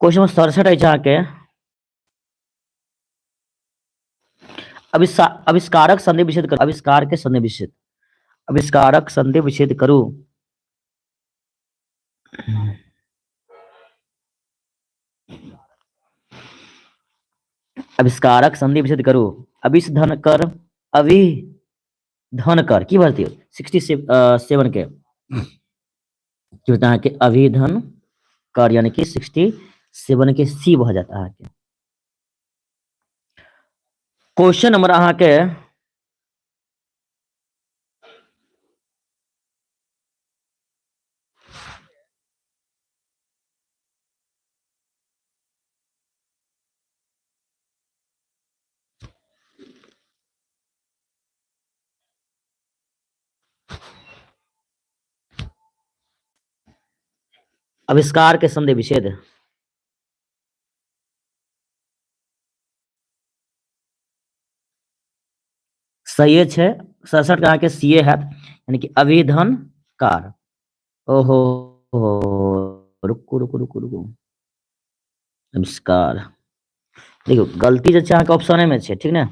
क्वेश्चन नंबर 67 अछि अहाँके, आविष्कारक संधि विच्छेद करू, आविष्कार के संधि विच्छेद, आविष्कारक संधि विच्छेद करू। आविष्कारक संधि विच्छेद करू। अविष धन कर, अवि धन कर की भरती 67 के की होता अहाँके? अभिधन कर, यानी कि 67 के सी भऽ जायत अहाँके। क्वेश्चन नंबर अहाँके आविष्कार के संधि विच्छेद। सही छै, 67 के अहाँके सी ए हैत, यानी कि अभिधन कार। ओहो हो, रुकू रुकू रुकू रुकू, आविष्कार देखियौ गलती जे छै अहाँके ऑप्शने में छै, ठीक ने?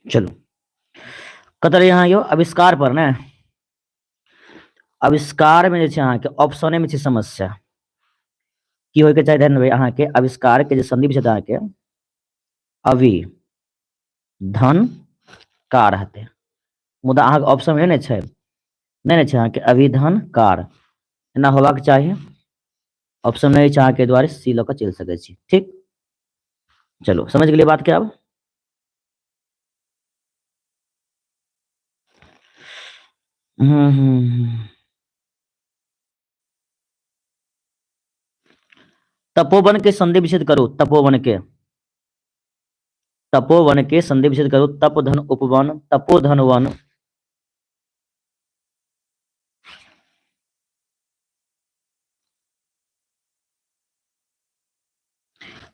चलू कतऽ रहियै अहाँ यौ आविष्कार पर ने आविष्कार में जे छै अहाँके ऑप्शने में छै समस्या की होइके चाही ध्यान देबै अहाँके आविष्कार के जे संधि विच्छेद अहाँके अवि धन कार हेतै मुदा अहाँके ऑप्शन नहि ने छै नहि ने छै अहाँके अभिधन कार एना होबाक चाही ऑप्शन नहि छै अहाँके दुआरे सी लऽ कऽ चलि सकै छी ठीक चलू समझ गेलियै बात के आब हम्म हम्म तपोवन के संधि विच्छेद करू तपोवन के तपोवन के संधि विच्छेद करू तप धन उपवन तपोधन वन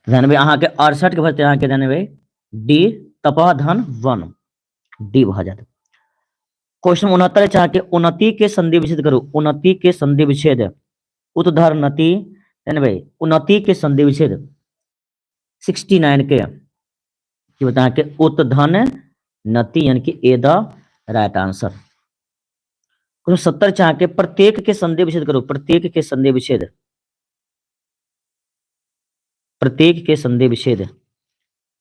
ध्यान अहाँके 68 के भरते अहाँके ध्यान डी तपधन वन डी भऽ जायत क्वेश्चन 69 छै अहाँके उन्नति के संधि विच्छेद करू उन्नति के संधि विच्छेद उतधर नति ध्यान उन्नति के संधि विच्छेद 69 के की बता अहाँके उतधन नति यानी कि ए the right answer. Question 70 छै अहाँके प्रत्येक के संधि विच्छेद करू प्रत्येक के संधि विच्छेद प्रत्येक के संधि विच्छेद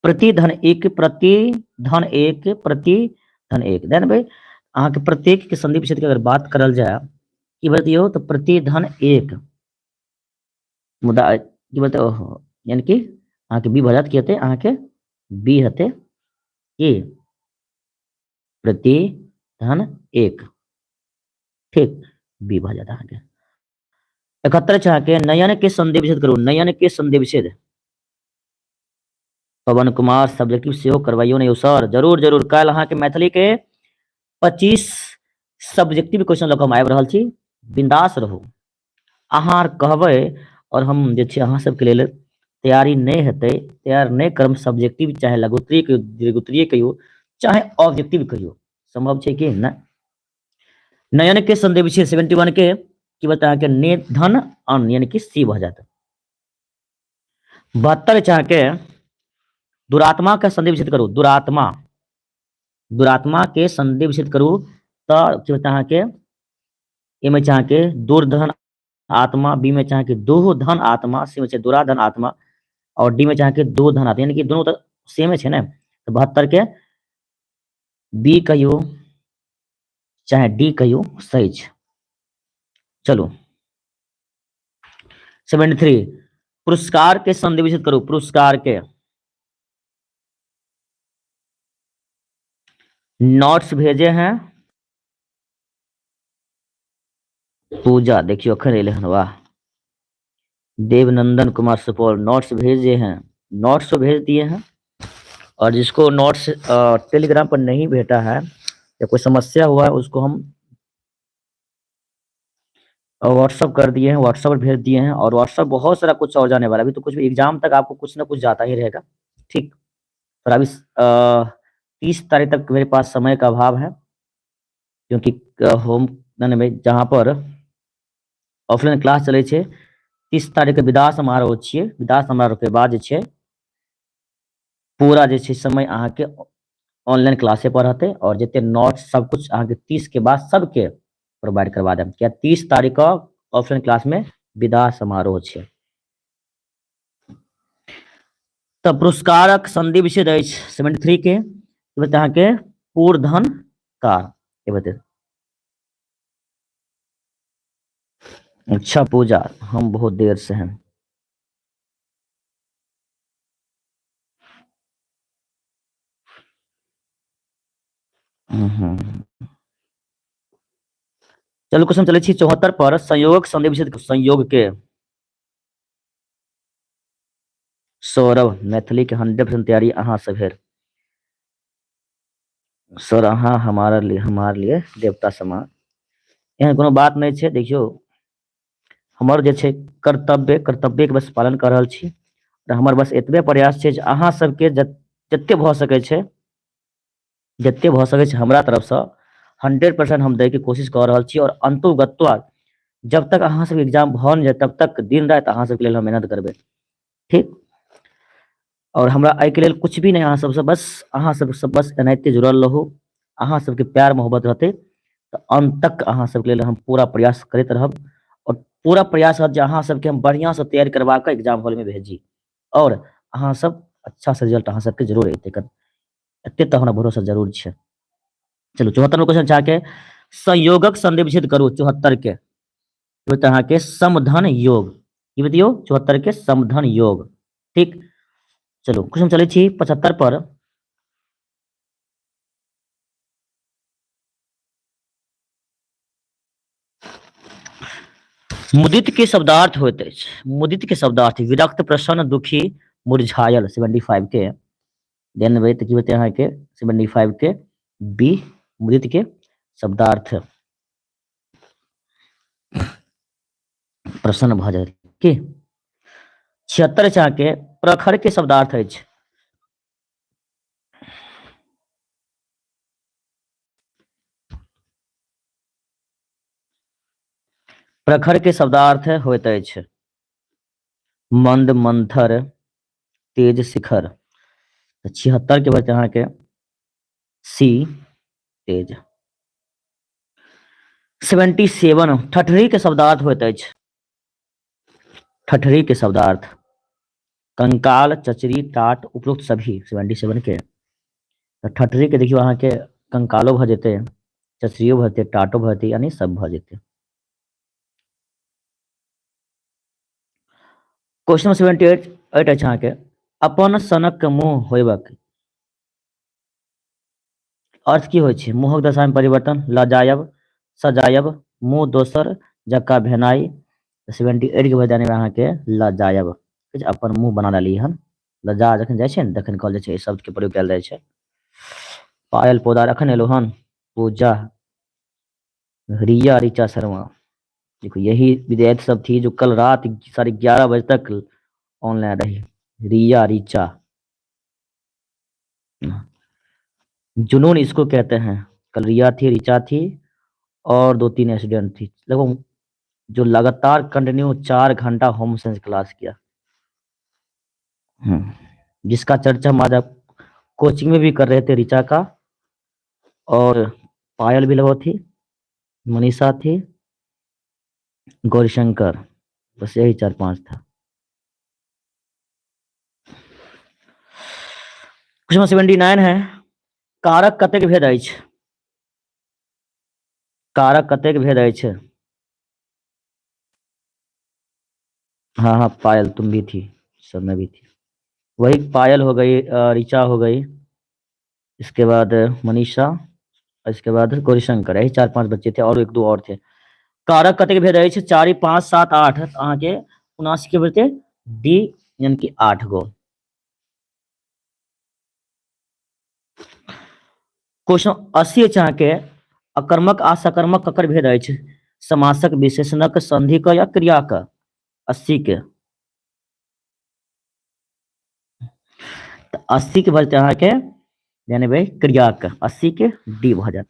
प्रतिधन एक प्रतिधन एक प्रतिधन एक ध्यान भाई अहाँके प्रत्येक के संधि विच्छेद के अगर बात करल जाय की बतियौ तऽ प्रतिधन एक मुदा की बोलते ओहो यानी कि अहाँके बी भऽ जायत की हेतै अहाँके बी हेतै की प्रतिधन एक ठीक बी भऽ जायत अहाँके 71 छै अहाँके नयन के संधि विच्छेद करू नयन के संधि विच्छेद पवन कुमार सब्जेक्टिव सेहो करवाइयो ने यौ सर जरूर जरूर काल्हि अहाँके मैथिली के 25 सब्जेक्टिव क्वेश्चन लऽ कऽ हम आबि रहल छी बिंदास रहू अहाँ आर कहबै आओर हम जे छै अहाँ सबके लेल तैयारी नहि हेतै तैयार नहि करब सब्जेक्टिव चाहे लघुत्तरीय कहियौ दीर्घोत्तरीय कहियौ चाहे ऑब्जेक्टिव कहियौ सम्भव छै कि नहि नयन के संधि विच्छेद 71 के की बता अहाँके ने धन अन्न यानी कि सी भऽ जायत 72 छै अहाँके दुरात्मा के संधि विच्छेद करू दुरात्मा दुरात्मा के संधि विच्छेद करू तऽ की बता अहाँके ए में छै अहाँके दुर्धन आत्मा बी में छै अहाँके दोहो धन आत्मा सी में छै दुराधन आत्मा और डी में छै अहाँके दो धन आत्मा यानी कि दोनों तऽ सेमे छै ने तऽ 72 के बी कहियौ चाहे डी कहियौ सही छै चलू 73 पुरस्कार के संधि विच्छेद करू पुरस्कार के नोट्स भेजे हैं पूजा देखियो अखन एले हन वाह देवनंदन कुमार सुपौल नोट्स भेजे हैं नोट्स तो भेज दिए हैं और जिसको नोट्स टेलीग्राम पर नहीं भेटा है या कोई समस्या हुआ है उसको हम व्हाट्सअप कर दिए हैं व्हाट्सअप पर भेज दिए हैं और व्हाट्सअप बहुत सारा कुछ और जाने वाला है अभी तो कुछ भी एग्जाम तक आपको कुछ ना कुछ जाता ही रहेगा ठीक और अभी 30 तारीख तक मेरे पास समय का अभाव है क्योंकि होम जहाँ पर ऑफलाइन क्लास चलै छै 30 तारीख के विदा समारोह छियै विदा समारोह के बाद जे छै पूरा जे छै समय अहाँके ऑनलाइन क्लासे पर रहतै और जते नोट्स सब कुछ अहाँके 30 के बाद सबके प्रोवाइड करवा देब किया 30 तारीख के ऑफलाइन क्लास में विदा समारोह छै। तऽ पुरस्कारक संधि विच्छेद अछि 73 के अहाँके पूर्धन कार बते अच्छा पूजा हम बहुत देर से हैं चलू क्वेश्चन चलै छी 74 पर संयोगक संधि विच्छेद संयोग के सौरभ मैथिली के 100% तैयारी अहाँ से भेल सर अहाँ हमारा लिए हमारे लिए देवता समान एहन कोनो बात नहि छै देखियौ हमर जे छै कर्तव्य कर्तव्यके बस पालन कऽ रहल छी तऽ हमर बस एतबे प्रयास छै जे अहाँ सबके जते भऽ सकै छै जते भऽ सकै छै हमरा तरफसँ 100% हम दैके कोशिश कऽ रहल छी आओर अंतोगत्वा जब तक अहाँ सबके एग्जाम भऽ नहि जाय तब तक दिन राति अहाँ सबके लेल हम मेहनत करबै ठीक। आओर हमरा एहिके लेल किछु भी नहि अहाँ सबसँ बस अहाँ सबसँ बस एनाहिते जुड़ल रहू। अहाँ सबके प्यार मोहब्बत रहतै तऽ अन्त तक अहाँ सबके लेल हम पूरा प्रयास करैत रहब आओर पूरा प्रयास रहत जे अहाँ सबके हम बढ़िआँसँ तैयारी करबा कऽ एग्जाम हॉलमे भेजी आओर अहाँ सब अच्छासँ रिजल्ट अहाँ सबके जरूर एतै। एते तऽ हमरा भरोसा जरूर छै। चलू 74 क्वेश्चन अहाँके संयोगक संधि विच्छेद करू। 74 के होत अहाँके समधन योग। की बतियौ? 74 के समधन योग। ठीक, चलू क्वेश्चन चलै छी 75 पर। मुदित के शब्दार्थ होइत अछि। मुदित के शब्दार्थ विरक्त, प्रसन्न, दुखी, मुरझायल। 75 के देनबै तऽ की होतै अहाँके 75 के बी, मुदित के शब्दार्थ प्रसन्न भऽ जायत। की 76 अछि अहाँके प्रखर के शब्दार्थ अछि। प्रखर के शब्दार्थ होइत अछि मंद, मंथर, तेज, शिखर। तऽ 76 के भऽ अहाँके सी, तेज। 77 ठठरी के शब्दार्थ होइत अछि। ठठरी के शब्दार्थ कंकाल, चचरी, टाट, उपरोक्त सभी। 77 के तऽ ठठरी के देखियौ अहाँके कंकालो भऽ जेतै, चचरियो भऽ जेतै, टाटो भऽ जेतै, यानी सब भऽ जेतै। क्वेश्चन 78 एट अछि अहाँके अपन सनक मुँह होयबक अर्थ की होइ छै? मुँहक दशामे परिवर्तन, लजायब, सजायब, मुँह दोसर जकाँ भेनाइ। 78 के भऽ जाने अहाँके लजायब। अपन मुँह बना लेली हन, लजा जखन जाइ छै ने तखन कहल जाइ छै, एहि शब्दके प्रयोग कयल जाइ छै। पायल पोदार अखन एलहुँ हन। पूजा, रिया, ऋचा शर्मा, देखो यही विद्यार्थी सब थी जो कल रात 11:30 बजे तक ऑनलाइन रही। रिया, ऋचा, जुनून इसको कहते हैं। कल रिया थी, ऋचा थी और 2-3 स्टूडेंट थी देखो जो लगातार कंटिन्यू 4 घंटा होम साइंस क्लास किया। जिसका चर्चा हम आज कोचिंग में भी कर रहे थे, ऋचा का, और पायल भी लगो थी, मनीषा थी, गौरीशंकर, बस यही 4-5 था। क्वेश्चन 79 है कारक कतेक भेद अछि? कारक कतेक भेद अछि? हाँ हाँ पायल तुम भी थी, सब में भी थी। वही पायल हो गई, ऋचा हो गई, इसके बाद मनीषा, इसके बाद गौरीशंकर, यही 4-5 बच्चे थे और 1-2 और थे। कारक कतेक भेद अछि? 4, 5, 7, 8। अहाँके 79 के भेटतै डी, यानी कि 8 गो। क्वेश्चन 80 अछि अहाँके अकर्मक आ सकर्मक ककर भेद अछि? समासक, विशेषणक, संधिक या क्रियाक? 80 के तऽ 80 के भऽ जेतै अहाँके यानी भाई क्रियाक, 80 के डी भऽ जायत।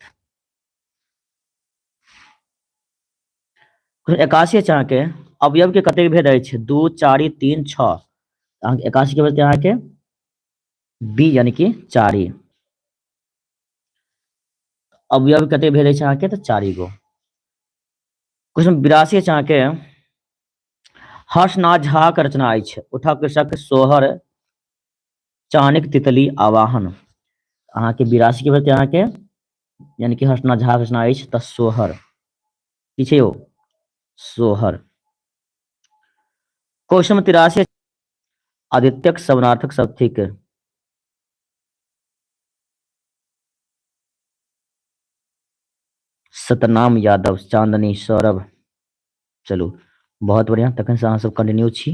81 अछि अहाँके अवयव के कतेक भेद अछि? 2, 4, 3, 6। अहाँके 81 के भऽ जेतै अहाँके बी, यानी कि 4। अवयव कतेक भेद अछि अहाँके? तऽ 4 गो। क्वेश्चन 82 अछि अहाँके हर्षनाथ झा के रचना अछि उठक कृषक, सोहर, चानिक तितली, आवाहन। अहाँके 82 के भेटतै अहाँके यानी कि हर्षनाथ झा के रचना अछि तऽ सोहर की छै यौ? सोहर। क्वेश्चन 83 आदित्यक समानार्थक शब्द थिक। सतनाम यादव, चांदनी, सौरभ। चलू बहुत बढ़िया, तखन से अहाँ सब कंटिन्यू छी।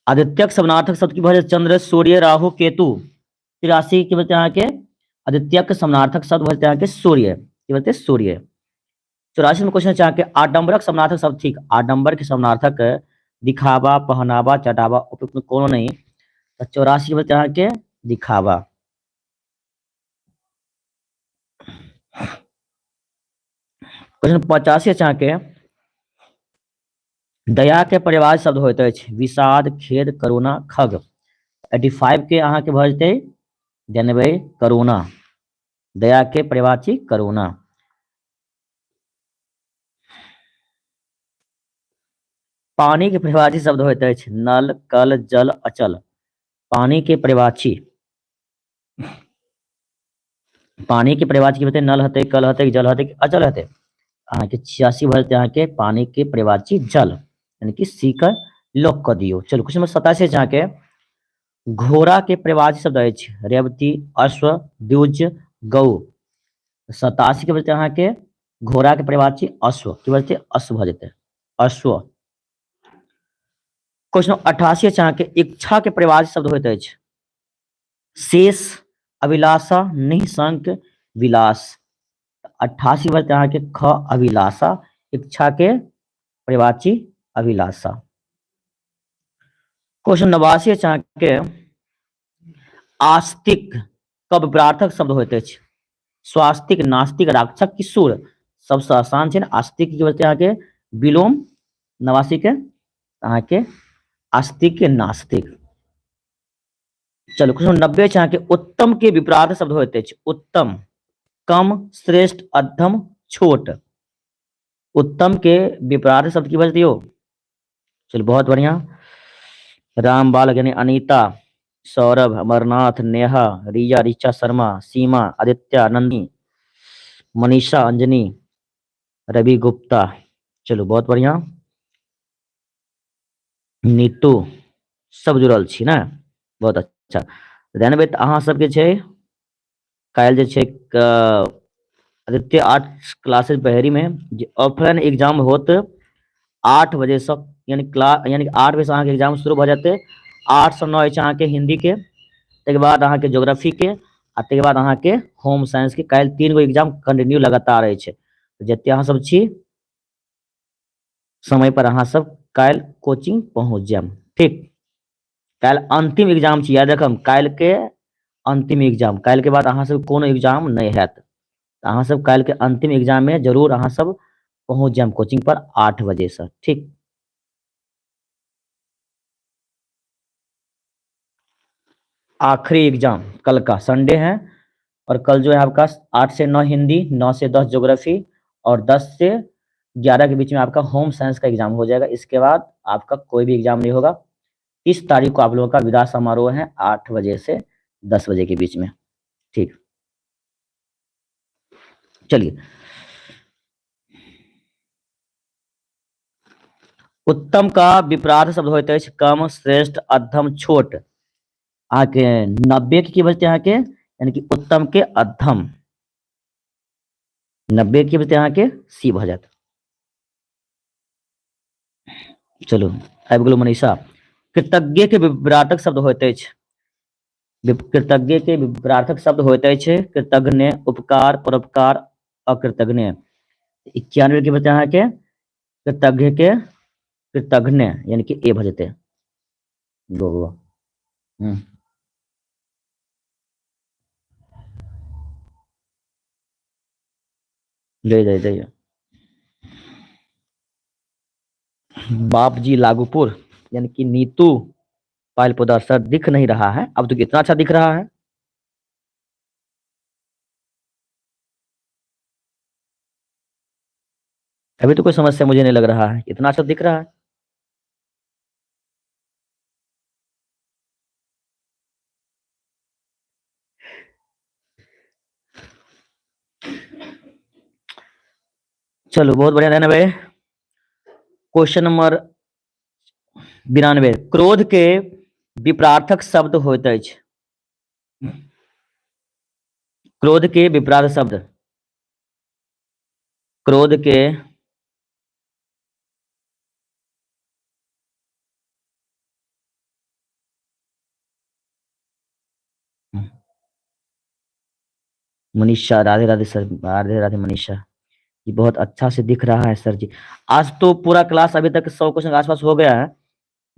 आदित्यक समानार्थक शब्द की भऽ जायत? चंद्र, सूर्य, राहु, केतु। 83 के बचते अहाँके आदित्यक समानार्थक शब्द भऽ जेतै अहाँके सूर्य। की बचते? सूर्य। 84 में क्वेश्चन छै अहाँके आडम्बरक समानार्थक शब्द थिक। आडम्बर के समानार्थक दिखावा, पहनावा, चढ़ावा, उपयुक्त कोनो नहीं। तऽ 84 के बचते अहाँके दिखावा। क्वेश्चन 85 छै अहाँके दया के पर्यायवाची शब्द होइत अछि विषाद, खेद, करुणा, खग। 85 के अहाँके भऽ जेतै जनबै करुणा। दया के पर्यायवाची करुणा। पानी के पर्यायवाची शब्द होइत अछि नल, कल, जल, अचल। पानी के पर्यायवाची, पानी के पर्यायवाची की हेतै? नल हेतै, कल हेतै, जल हेतै, अचल हेतै? अहाँके 86 भऽ जेतै अहाँके पानी के पर्यायवाची जल, यानी कि सी के लॉक कऽ दियौ। चलू क्वेश्चन नंबर 87 अछि अहाँके घोड़ा के पर्यायवाची शब्द अछि रेवती, अश्व, द्विज, गौ। 87 के बचतै अहाँके घोड़ा के पर्यायवाची अश्व, की बचतै? अश्व भऽ जेतै, अश्व। क्वेश्चन 88 अछि अहाँके इच्छा के पर्यायवाची शब्द होइत अछि शेष, अभिलाषा, निःशंक, विलास। 88 बचतै अहाँके ख अभिलाषा, इच्छा के पर्यायवाची अभिलाषा। क्वेश्चन 89 अछि अहाँके आस्तिक क विपरार्थक शब्द होइत अछि स्वास्तिक, नास्तिक, राक्षक की सुर। सबसँ आसान छै ने आस्तिक की बचतै अहाँके विलोम 89 के अहाँके आस्तिक के नास्तिक। चलू क्वेश्चन 90 अछि अहाँके उत्तम के विपरार्थ शब्द होइत अछि उत्तम, कम, श्रेष्ठ, अधम, छोट। उत्तम के विपरार्थ शब्द की बचतै यौ? चलू बहुत बढ़िया। राम बालक यानी अनीता, सौरभ, अमरनाथ, नेहा, रिया, ऋचा शर्मा, सीमा, आदित्य, नंदी, मनीषा, अंजनी, रवि गुप्ता। चलू बहुत बढ़िया। नीतू, सब जुड़ल छी ने, बहुत अच्छा। जानबे तऽ अहाँ सबके छै काल्हि जे छै आदित्य आर्ट्स क्लासेज बहेरी में जे ऑफलाइन एग्जाम होत 8 बजे से, यानी क्लास यानी 8 बजे से अहाँके एग्जाम शुरू भऽ जेतै। 8 से 9 अछि अहाँके हिंदी के, ताहिके बाद अहाँके ज्योग्राफी के, आ ताहिके बाद अहाँके होम साइंस के। काल्हि 3 गो एग्जाम कंटिन्यू लगातार अछि। जते अहाँ सब छी समय पर अहाँ सब काल्हि कोचिंग पहुँच जायब, ठीक? काल्हि अंतिम एग्जाम छी, याद रखब काल्हि के अंतिम एग्जाम। काल्हि के बाद अहाँ सब कोनो एग्जाम नहि हैत। तऽ अहाँ सब काल्हि के अंतिम एग्जाम में जरूर अहाँ सब पहुँच जायब कोचिंग पर 8 बजे से, ठीक? आखिरी एग्जाम कल का संडे है, और कल जो है आपका 8 से 9 हिंदी, 9 से 10 ज्योग्राफी और 10 से 11 के बीच में आपका होम साइंस का एग्जाम हो जाएगा। इसके बाद आपका कोई भी एग्जाम नहीं होगा। 30 तारीख को आप लोगों का विदा समारोह है 8 बजे से 10 बजे के बीच में, ठीक? चलिए उत्तम का विपराध शब्द होइत अछि कम, श्रेष्ठ, अधम, छोट। अहाँके 90 के की बजतै अहाँके, यानी कि उत्तम के अधम। 90 के बजतै अहाँके सी भऽ जायत। चलू आबि गेलहुँ मनीषा। कृतज्ञ के विपरार्थक शब्द होइत अछि, कृतज्ञ के विपरार्थक शब्द होइत अछि कृतज्ञ, उपकार, परोपकार, अकृतज्ञ। 91 के बजतै अहाँके कृतज्ञ के कृतज्ञ, यानी कि ए भऽ जेतै। गो गो। जय जय जय बाप जी लागूपुर, यानी कि नीतू पायल पोदार सर दिख नहीं रहा है, अब तो कितना अच्छा दिख रहा है। अभी तो कोई समस्या मुझे नहीं लग रहा है, इतना अच्छा दिख रहा है। चलो बहुत बढ़िया रहना भाई। क्वेश्चन नंबर 92, क्रोध के विपरार्थक शब्द होइत अछि। क्रोध के विपरार्थ शब्द, क्रोध के मनीषा, राधे राधे सर, राधे राधे मनीषा जी, बहुत अच्छा से दिख रहा है सर जी। आज तो पूरा क्लास अभी तक 100 क्वेश्चन के आसपास हो गया है,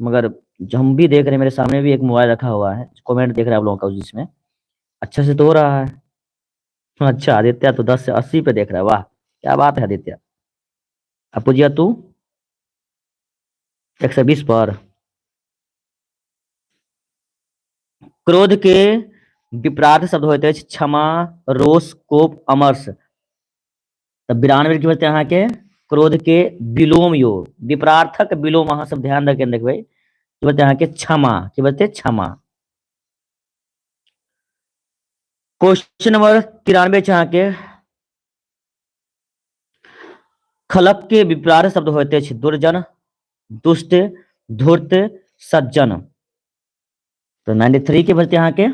मगर जो हम भी देख रहे हैं, मेरे सामने भी एक मोबाइल रखा हुआ है, कमेंट देख रहे हैं आप लोगों का, जिसमें अच्छा से तो हो रहा है। अच्छा आदित्य तो 10 से 80 पे देख रहा है, वाह क्या बात है आदित्य। अपुजिया तू 120 पर। क्रोध के विपरार्थ शब्द होइत अछि क्षमा, रोष, कोप, अमर्ष। तऽ 92 की बचतै अहाँके? क्रोध के विलोम यो, विपरार्थक विलोम अहाँ सब ध्यान दऽ के देखबै, की बचतै अहाँके? क्षमा। की बचतै? क्षमा। क्वेश्चन नंबर 93 छै अहाँके, खलक के विपरार्थ शब्द होइत अछि दुर्जन, दुष्ट, धूर्त, सज्जन। तऽ 93 के बचतै अहाँके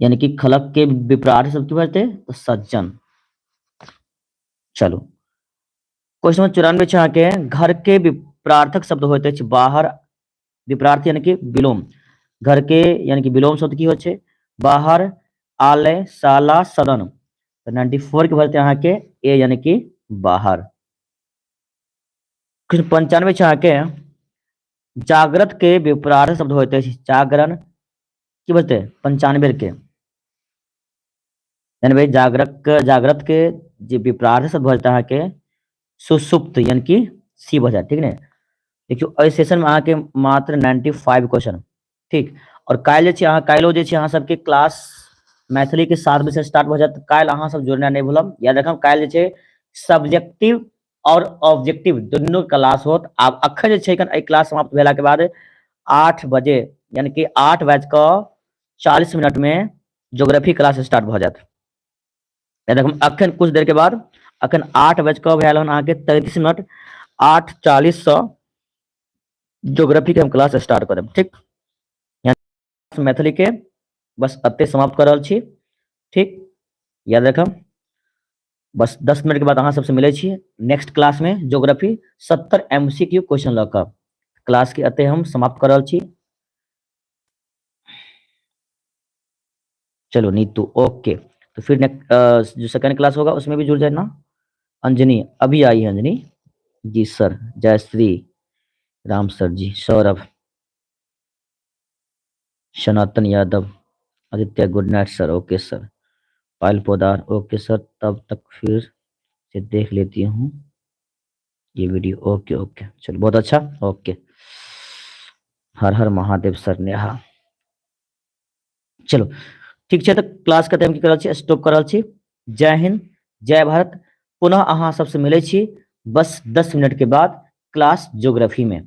यानी कि खलक के विपरार्थ शब्द की बचतै? तऽ सज्जन। चलू, क्वेश्चन नंबर 94 छै अहाँके, घर के विपरार्थक शब्द होइत अछि बाहर, विपरार्थ यानी कि विलोम, घर के यानी कि विलोम शब्द की होइ छै? बाहर, आलय, शाला, सदन। तऽ 94 के भरतै अहाँके ए यानी कि बाहर। क्वेश्चन 95 छै अहाँके, जाग्रत के विपरार्थ शब्द होइत अछि जागरण, की बजतै? 95 के यानी भाई जागरक, जाग्रत के जे विपरार्थ शब्द भऽ जेतै अहाँके सुसुप्त यानी कि सी भऽ जायत, ठीक ने? देखियौ, एहि सेशन मे अहाँके मात्र 95 क्वेश्चन, ठीक? आओर काल्हि जे छै अहाँ, काल्हिो जे छै अहाँ सबके क्लास मैथिली के 7 बजे से स्टार्ट भऽ जायत। काल्हि अहाँ सब जुड़नाइ नहि भूलब, याद रखब। काल्हि जे छै सब्जेक्टिव आओर ऑब्जेक्टिव दुनू क्लास होत। आब अखन जे छै एहि क्लास समाप्त भेला के बाद 8 बजे यानी कि आठ बाजि कऽ 40 मिनट में ज्योग्राफी क्लास स्टार्ट भऽ जायत। याद रखब, अखन कुछ देर के बाद, अखन 8 बाजि कऽ भेल हन अहाँके 33 मिनट, 8:40 सँ ज्योग्राफी के हम क्लास स्टार्ट करब, ठीक? मैथिली के बस एते समाप्त कर रहल छी, ठीक? याद रखब, बस 10 मिनट के बाद अहाँ सबसे मिलै छी नेक्स्ट क्लास में geography 70 M C Q question लऽ कऽ। क्लास के एते हम समाप्त कर रहल छी। चलो नीतू, ओके, तो फिर नेक्स्ट जो सेकंड क्लास होगा उसमें भी जुड़ जाए ना। अंजनी अभी आई है, अंजनी जी सर, जय Shri Ram sir ji, Saurabh, Sanatan Yadav, Aditya good night sir, okay sir, Payal Podar, okay sir, तब तक फिर से देख लेती हूँ ये वीडियो, ओके ओके, चलो बहुत अच्छा, ओके, हर हर महादेव सर, नेहा। चलो ठीक छै, तऽ क्लास के टाइम की कर रहल छी, स्टॉप कर रहल छी। जय हिंद, जय भारत। पुनः अहाँ सबसे मिलै छी बस 10 मिनट के बाद क्लास ज्योग्राफी में।